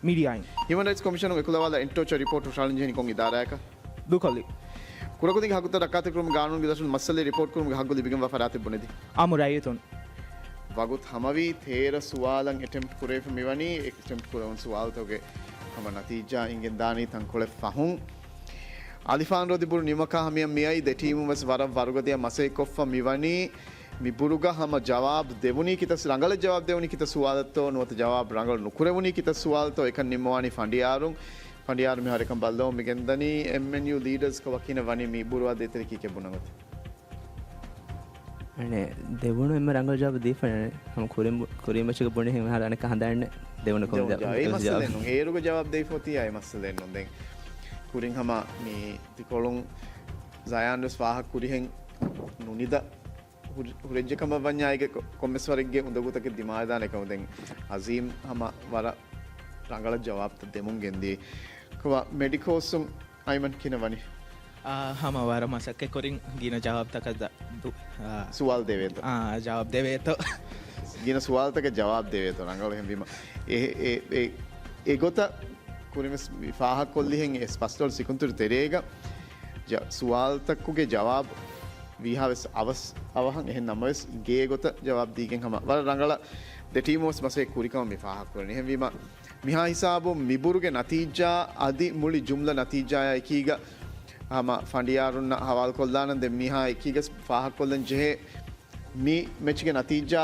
މީޑިއާއިން. ހިއުމަން ރައިޓްސް ކޮމިޝަނުން އެކުލަވާލާ އެންޓޯޗަ ރިޕޯޓް ހުށަހަޅަންޖެހެނީ ކޮން އިދާރާއަކަށް؟ ދުކޮށްލި. ކުޑަކުދިންގެ ހައްގުތައް ރައްކާތެރިކުރުމުގެ ގާނޫނުގެ ދަށުން މައްސަލައެއް ރިޕޯޓް ކުރުމުގެ ހައްގު ލިބިގެންވާ ފަރާތެއް ބުނެދީ. އާއްމު ރައްޔިތުން. ވަގުތު ހަމަވީ. ތޭރަ ސުވާލަށް އެޓެމްޕްޓް ކުރެވިފަ މިވަނީ. އެޓެމްޕްޓް ކުރެވުނު ސުވާލުތަކުގެ ހަމަ ނަތީޖާ އިނގެންދާނީ ތަންކޮޅެއް ފަހުން. އަލިފާން ރޯދި ބުރު ނިމުމަކާ ހަމަޔަށް މިއައީ ދެ ޓީމުން ވެސް ވަރަށް ވަރުގަދަޔަށް މަސައްކަތްކޮށްފަ މިވަނީ. މި ބުރުގަ ހަމަ ޖަވާބު ދެވުނީ ކިތައް، ރަނގަޅަށް ޖަވާބު ދެވުނީ ކިތައް ސުވާލަށްތޯ ނުވަތަ ޖަވާބު ރަނގަޅު ނުކުރެވުނީ ކިތައް ސުވާލަށްތޯ އެކަން ނިންމަވާނީ ފަނޑިޔާރުން. ފަނޑިޔާރު މިހާރު އެކަން ބައްލަވަމުން މިގެންދަނީ އެމްއެންޔޫ ލީޑަރސް ކަ ވަކިނަ ވަނީ މި ބުރުއާ ދޭތެރެކީ ކެ ބުނަން އޮތީ. އަނެ ދެވުނު އެންމެ ރަނގަޅު ޖަވާބު ދީފަ ނެ. ހަމަ ކުރިން ބު-، ކުރިން މެޗުގަ ބުނި ހެން މިހާރު އަނެއްކާ ހަނދާންނެ ދެވުނު ކޮން ޖަވާބު ޖަވާބު އެ މައްސަލައެއް ނޫން. އޭރުގަ ޖަވާބު ދެވިފަ އޮތީ އެ މައްސަލައެއް ނޫން. ދެން ކުރިން ހަމަ މި ތިކޮޅުން ޒަޔާން ވެސް ފާހަގަ ކުރިހެން ނުނިދަ ހުރި-، ހުރެއްޖެ ކަމަށް ވަންޏާ އޭގެ ކޮ-، ކޮންމެސް ވަރެއްގެ އުނދަގޫތަކެއް ދިމާވެދާނެ ކަމަށް ދެން އަޒީމް ހަމަ ވަރަށް ރަނގަޅަށް ޖަވާބުތައް ދެމުން ގެންދިޔަ. ކޮބާ މެޑިކޯސްއުން އައިމަން ކިހިނެއް ވަނީ؟ އާ، ހަމަ ވަރަށް މަސައްކަތް ކުރިން ގިނަ ޖަވާބުތަކަށް ދަ-، ދު-، އާ، ސުވާލު ދެވޭތޯ؟ އާ، ޖަވާބު ދެވޭތޯ؟ ގިނަ ސުވާލުތަކަށް ޖަވާބު ދެވޭތޯ؟ ރަނގަޅު ހެންވީމަ. އެ، އެ، އެ، އެގޮތަށް ކުރިންވެސް މި ފާހަގަކޮށްލިހެން އެ ފަސްދޮޅަސް ސިކުންތުރި ތެރޭގަ ޖަ-، ސުވާލުތަކުގެ ޖަވާބު ވީހާވެސް އަވަސް އަވަހަށް އެހެން ނަމަވެސް އިނގޭ ގޮތަށް ޖަވާބު ދީގެން ހަމަ ވަރަށް ރަނގަޅަށް ދެ ޓީމުވެސް މަސައްކަތް ކުރިކަމަށް މި ފާހަގަކުރަނީ. އެހެންވީމަ މިހާ ހިސާބުން މިބުރުގެ ނަތީޖާ އަދި މުޅި ޖުމްލަ ނަތީޖާއާ އެކީގަ ހަމަ ފަނޑިޔާރުންނަށް ހަވާލުކޮށްލާނަން. ދެން މިހާ އެކީގަ ފާހަގަކޮށްލަން ޖެހޭ މި މެޗްގެ ނަތީޖާ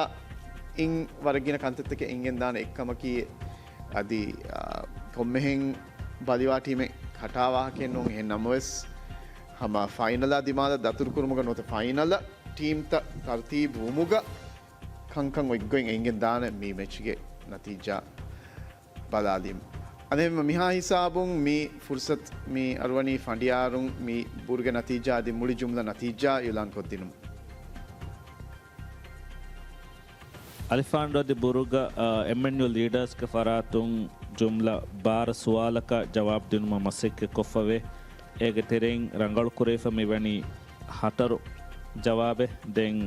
އިން ވަރަށް ގިނަ ކަންތައްތަކެއް އިނގެންދާނެ. އެއްކަމަކީ އަދި، އާ، ކޮންމެހެން ބަލިވާ ޓީމެއް ކަޓާ ވާހަކައެއް ނޫން. އެހެން ނަމަވެސް ހަމަ ފައިނަލާ ދިމާލަށް ދަތުރުކުރުމުގަ ނުވަތަ ފައިނަލަށް ޓީމްތައް ތަރުތީބު ވުމުގަ ކަންކަން އޮތްގޮތް އެނގެންދާނެ މި މެޗްގެ ނަތީޖާ ބަލާލީމަ. އަދި މިހާ ހިސާބުން މި ފުރުސަތު މި އަރުވަނީ ފަނޑިޔާރުން މި ބުރުގެ ނަތީޖާ އަދި މުޅި ޖުމްލަ ނަތީޖާ އިއުލާން ކޮށްދިނުމަށް. އަލިފާން ރޯދި ބުރުގަ، އާ، އެމްއެންޔޫ ލީޑާސްގެ ފަރާތުން ޖުމްލަ ބާރަ ސުވާލަކަށް ޖަވާބު ދިނުމަށް މަސައްކަތް ކޮށްފަވޭ. އޭގެ ތެރެއިން ރަނގަޅު ކުރެވިފަ މިވަނީ ހަތަރު ޖަވާބެއް. ދެން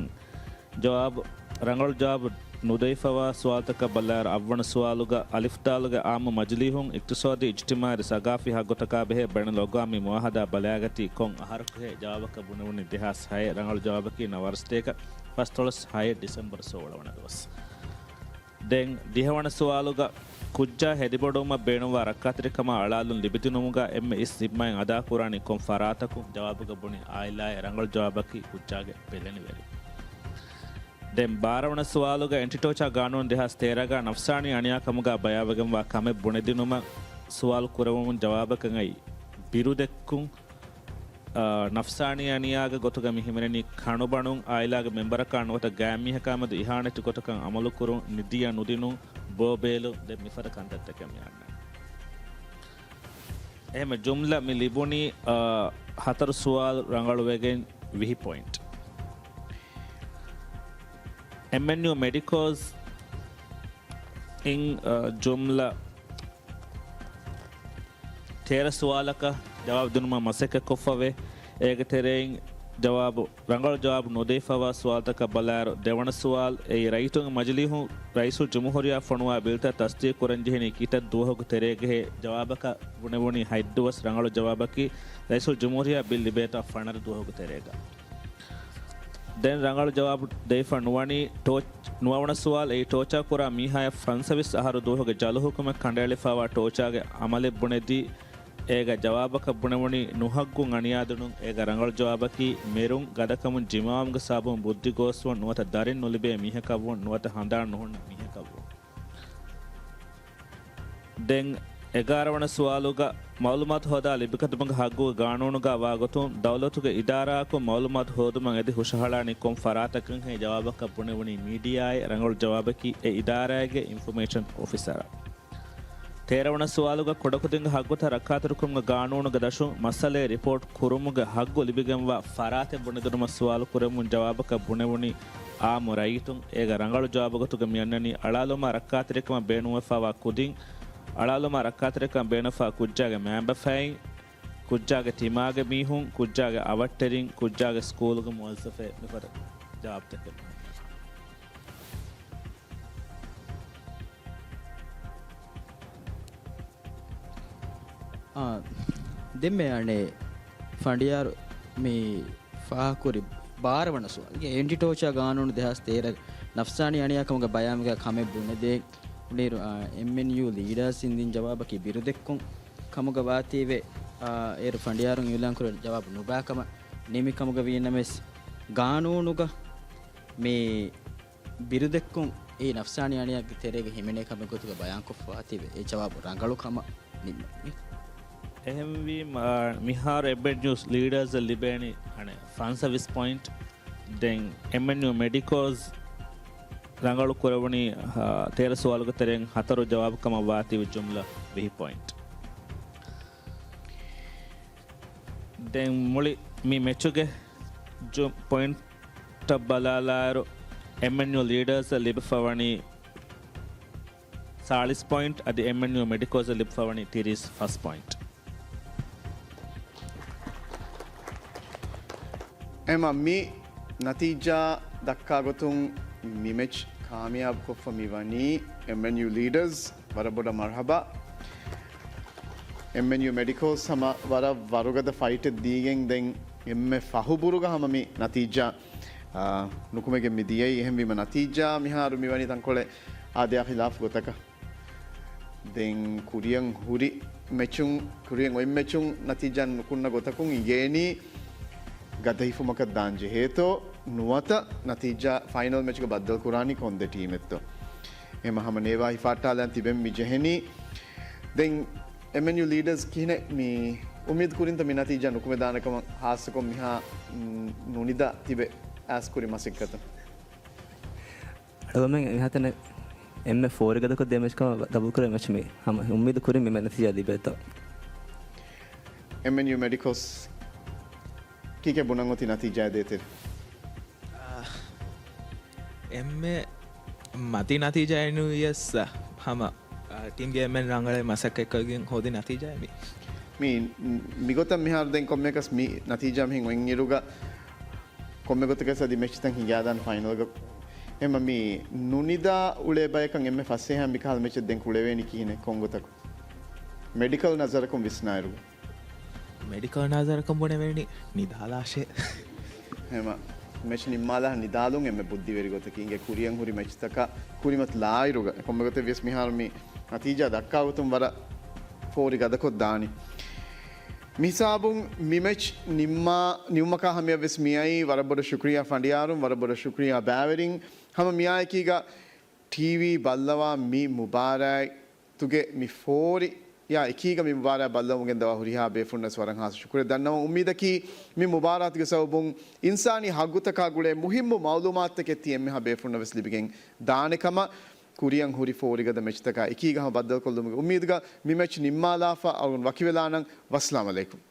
ޖަވާބު، ރަނގަޅު ޖަވާބު ނުދެވިފަވާ ސުވާލުތަކަށް ބަލާއިރު، އަށްވަނަ ސުވާލުގަ އަލިފް ދާލުގެ އާއްމު މަޖިލީހުން އިޤްތިޞާދީ، އިޖްތިމާޢީ، ސަގާފީ ހައްގުތަކާ ބެހޭ ބައިނަލްއަގްވާމީ މުޢާހަދާ ބަލާގަތީ ކޮން އަހަރަކުހޭ؟ ޖަވާބަކަށް ބުނެވުނީ ދެހާސް ހައެއް. ރަނގަޅު ޖަވާބަކީ ނަވާރަސްތޭކަ ފަސްދޮޅަސް ހައެއް ޑިސެމްބަރު ސޯޅަ ވަނަ ދުވަސް. ދެން ދިހަވަނަ ސުވާލުގަ ކުއްޖާ ހެދިބޮޑުވުމަށް ބޭނުންވާ ރައްކާތެރިކަމާ އަޅާލުން ލިބިދިނުމުގަ އެންމެ އިސް ޒިންމާއެއް އަދާކުރާނީ ކޮން ފަރާތަކުން؟ ޖަވާބުގަ ބުނި އާއިލާއެއް. ރަނގަޅު ޖަވާބަކީ ކުއްޖާގެ ބެލެނިވެރިން. ދެން ބާރަވަނަ ސުވާލުގަ އެންޓި ޓޯޗާ ގާނޫނު ދެހާސް ތޭރަގަ ނަފްސާނީ އަނިޔާކަމުގަ ބަޔާވެގެންވާ ކަމެއް ބުނެދިނުމަށް ސުވާލު ކުރެވުމުން ޖަވާބަކަށް އައި ބިރުދެއްކުން، އާ، ނަފްސާނީ އަނިޔާގެ ގޮތުގަ މި ހިމެނެނީ ކަނުބަނުން، އާއިލާގެ މެމްބަރަކާ ނުވަތަ ގާތްމީހަކާމެދު އިހާނެތި ގޮތަކަށް އަމަލުކުރުން، ނިދިއަށް ނުދިނުން، ބޯބޭލުން، ދެން މިފަދަ ކަންތައްތަކެއް މި އަންނަނީ. އެހެންވެ ޖުމްލަ މި ލިބުނީ، އާ، ހަތަރު ސުވާލު ރަނގަޅުވެގެން ވިހި ޕޮއިންޓް. އެމްއެންޔޫ މެޑިކޯސް އިން، އާ، ޖުމްލަ ތޭރަ ސުވާލަކަށް ޖަވާބު ދިނުމަށް މަސައްކަތްކޮށްފަވޭ. އޭގެ ތެރެއިން ޖަވާބު، ރަނގަޅު ޖަވާބު ނުދެވިފަވާ ސުވާލުތަކަށް ބަލާއިރު، ދެވަނަ ސުވާލު އެއީ، ރައްޔިތުންގެ މަޖިލީހުން ރައީސުލްޖުމްހޫރިއްޔާ ފޮނުވާ ބިލްތައް ތަސްދީޤު ކުރަންޖެހެނީ ކިތައް ދުވަހުގެ ތެރޭގަހޭ؟ ޖަވާބަކަށް ބުނެވުނީ ހަތް ދުވަސް. ރަނގަޅު ޖަވާބަކީ، ރައީސުލްޖުމްހޫރިއްޔާ ބިލް ލިބޭތާ ފަނަރަ ދުވަހުގެ ތެރޭގަ. ދެން ރަނގަޅު ޖަވާބު ދެވިފަ ނުވަނީ ޓޯޗް، ނުވަވަނަ ސުވާލު އެއީ ޓޯޗާ ކުރާ މީހާޔަށް ފަންސަވީސް އަހަރު ދުވަހުގެ ޖަލު ހުކުމެއް ކަނޑައެޅިފައިވާ ޓޯޗާގެ އަމަލެއް ބުނެދީ، އޭގަ ޖަވާބަކަށް ބުނެވުނީ ނުހައްގުން އަނިޔާދިނުން. އޭގަ ރަނގަޅު ޖަވާބަކީ މެރުން ގަދަކަމުން ޖިމާވުމުގެ ސަބަބުން ބުއްދި ގޯސްވުން، ނުވަތަ ދަރިން ނުލިބޭ މީހަކަށްވުން، ނުވަތަ ހަނދާން ނުހުންނަ މީހަކަށްވުން. ދެން އެގާރަ ވަނަ ސުވާލުގަ މައުލޫމާތު ހޯދާ ލިބިގަތުމުގެ ހައްގުގެ ގާނޫނުގަ ވާގޮތުން ދައުލަތުގެ އިދާރާއަކުން މައުލޫމާތު ހޯދުމަށް އެދި ހުށަހަޅާނީ ކޮން ފަރާތަކަށްހޭ؟ ޖަވާބަކަށް ބުނެވުނީ މީޑިއާއޭ. ރަނގަޅު ޖަވާބަކީ އެ އިދާރާއެއްގެ އިންފޮމޭޝަން އޮފިސަރ. ތޭރަ ވަނަ ސުވާލުގަ ކުޑަކުދިންގެ ހައްގުތައް ރައްކާތެރިކުރުމުގެ ގާނޫނުގެ ދަށުން މައްސަލައެއް ރިޕޯޓް ކުރުމުގެ ހައްގު ލިބިގެންވާ ފަރާތެއް ބުނެދިނުމަށް ސުވާލު ކުރެވުމުން ޖަވާބަކަށް ބުނެވުނީ އާއްމު ރައްޔިތުން. އޭގަ ރަނގަޅު ޖަވާބު ގޮތުގަ މިއަންނަނީ އަޅާލުމާ ރައްކާތެރިކަމަށް ބޭނުންވެފައިވާ ކުދިން، އަޅާލުމާ ރައްކާތެރިކަމަށް ބޭނުންވެފައިވާ ކުއްޖާގެ މައިންބަފައިން، ކުއްޖާގެ ތިމާގެ މީހުން، ކުއްޖާގެ އަވަށްޓެރިން، ކުއްޖާގެ ސްކޫލުގެ މުވައްޒަފެއް މިފަދަ ޖަވާބުތަކެއް. އާ، ދެންމެ އަނެއް ފަނޑިޔާރު މި ފާހަގަކުރި ބާރަ ވަނަ ސުވާލުގެ އެންޓި ޓޯޗާ ގާނޫނު ދެހާސް ތޭރަ ނަފްސާނީ އަނިޔާކަމުގެ ބަޔާންގަ ކަމެއް ބުނެދޭ ބުނިއިރު، އާ، އެމްއެންޔޫ ލީޑާސް އިން ދިން ޖަވާބަކީ ބިރުދެއްކުން ކަމުގަ ވާތީވެ، އާ، އޭރު ފަނޑިޔާރުން އިއުލާންކުރެއްވި ޖަވާބު ނުބާކަމަށް ނިމި ކަމުގަ ވީނަމަވެސް ގާނޫނުގަ މި ބިރުދެއްކުން އެއީ ނަފްސާނީ އަނިޔާގެ ތެރޭގަ ހިމެނޭ ކަމެއް ގޮތުގަ ބަޔާންކޮށްފަވާތީވެ އެ ޖަވާބު ރަނގަޅު ކަމަށް ނިންމެވި. އެހެންވީމަ، މިހާރު އެމްއެންޔޫ ލީޑާސް ލިބޭނީ އަނެއް ފަންސަވީސް ޕޮއިންޓް. ދެން އެމްއެންޔޫ މެޑިކޯސް ރަނގަޅު ކުރެވުނީ، އާ، ތޭރަ ސުވާލުގެ ތެރެއިން ހަތަރު ޖަވާބު ކަމަށް ވާތީވެ ޖުމްލަ ވިހި ޕޮއިންޓް. ދެން މުޅި މި މެޗުގެ ޖު-، ޕޮއިންޓަށް ބަލާލާއިރު، އެމްއެންޔޫ ލީޑާސް ލިބިފަވަނީ ސާޅީސް ޕޮއިންޓް، އަދި އެމްއެންޔޫ މެޑިކޯސް ލިބިފަވަނީ ތިރީސް ފަސް ޕޮއިންޓް. އެމަ މި ނަތީޖާ ދައްކާ ގޮތުން މި މެޗް ކާމިޔާބުކޮށްފަ މި ވަނީ އެމްއެންޔޫ ލީޑާސް. ވަރަށް ބޮޑަށް މަރުހަބާ. އެމްއެންޔޫ މެޑިކޯސް ހަމަ ވަރަށް ވަރުގަދަ ފައިޓެއް ދީގެން ދެން އެންމެ ފަހުބުރުގަ ހަމަ މި ނަތީޖާ، އާ، ނުކުމެގެން މި ދިޔައީ. އެހެންވީމަ ނަތީޖާ މިހާރު މި ވަނީ ތަންކޮޅެއް އާދަޔާ ޚިލާފު ގޮތަކަށް. ދެން ކުރިއަށް ހުރި މެޗުން، ކުރިއަށް އޮތް މެޗުން ނަތީޖާ ނުކުންނަ ގޮތަކުން އިނގޭނީ ގަދަ ހިފުމަކަށް ދާން ޖެހޭތޯ ނުވަތަ ނަތީޖާ ފައިނަލް މެޗުގަ ބައްދަލު ކުރާނީ ކޮން ދެ ޓީމެއްތޯ. އެހެން ހަމަ ނޭވާ ހިފާއްޓާލަން ތިބެން މި ޖެހެނީ. ދެން އެމްއެންޔޫ ލީޑާސް ކިހިނެއް މި އުއްމީދު ކުރިންތަ މި ނަތީޖާ ނުކުމެދާނެ ކަމަށް ހާއްސަކޮށް މިހާ، މް، ނުނިދާ ތިބެ އާސް ކުރި މަސައްކަތުން؟ އަޅުގަނޑުމެން މިހާތަނަށް އެންމެ ފޯރިގަދަކޮށް ދޭ މެޗް ކަމަށް ގަބޫލުކުރެވޭ މެޗް މީ. ހަމަ އުއްމީދު ކުރިން މި ނަތީޖާ ލިބޭތޯ. އެމްއެންޔޫ މެޑިކޯސް ކީކޭ ބުނަން އޮތީ ނަތީޖާ ދޭތެރޭ؟ އާ، އެންމެ މަތި ނަތީޖާއެއް ނުވިޔަސް، ހަމަ، އާ، ޓީމްގެ އެންމެން ރަނގަޅަށް މަސައްކަތްކޮށްގެން ހޯދި ނަތީޖާއެއް މީ. މި، މިގޮތަށް މިހާރު ދެން ކޮންމެއަކަސް މި ނަތީޖާ މިހެން އޮތްއިރުގަ ކޮންމެ ގޮތަކަސް އަދި މެޗްތައް ހިނގާދާނެ ފައިނަލްގަ. އެމަ މި ނުނިދާ އުޅޭ ބަޔަކަށް އެންމެ ފަސޭހަ މިކަހަލަ މެޗެއް ދެން ކުޅެވޭނީ ކިހިނެއް ކޮންގޮތަކު؟ މެޑިކަލް ނަޒަރަކުން ވިސްނާއިރު. މެޑިކަލް ނަޒަރަކުން ބުނެވޭނީ ނިދާލާށޭ. ހެމަ މެޗް ނިންމާލާ ނިދާލުން އެންމެ ބުއްދިވެރި ގޮތަކީ އިނގޭ ކުރިއަށް ހުރި މެޗްތަކަށް ކުރިމަތިލާއިރުގަ ކޮންމެ ގޮތެއް ވިޔަސް މިހާރު މި ނަތީޖާ ދައްކާ ގޮތުން ވަރަށް ފޯރި ގަދަކޮށް ދާނީ. މިހިސާބުން މި މެޗް ނިންމާ، ނިމުމަކާ ހަމަޔަށް ވެސް މިއައީ. ވަރަށް ބޮޑަށް ޝުކުރިޔާ ފަނޑިޔާރުން، ވަރަށް ބޮޑަށް ޝުކުރިޔާ ބައިވެރިން. ހަމަ މިއާއެކީގަ ޓީވީ ބައްލަވާ މި މުބާރާތް ތުގެ މި ފޯރި ޔާ އެކީގަ މި މުބާރާތް ބައްލަވަމުން ގެންދަވާ ހުރިހާ ބޭފުޅުންނަށް ވަރަށް ހާސް ޝުކުރެއް ދަންނަވަން. އުއްމީދަކީ މި މުބާރާތުގެ ސަބަބުން އިންސާނީ ހައްގުތަކާ ގުޅޭ މުހިއްމު މައުލޫމާތުތަކެއް ތި އެންމެހާ ބޭފުޅުންނަށް ވެސް ލިބިގެން ދާނެ ކަމަށް. ކުރިއަށް ހުރި ފޯރިގަދަ މެޗްތަކާ އެކީގަ ހަމަ ބައްދަލުކޮށްލުމުގެ އުއްމީދުގަ މި މެޗް ނިންމާލާފަ އަޅުގަނޑު ވަކިވެލާނަން. ވައްސަލާމް އަލައިކުމް.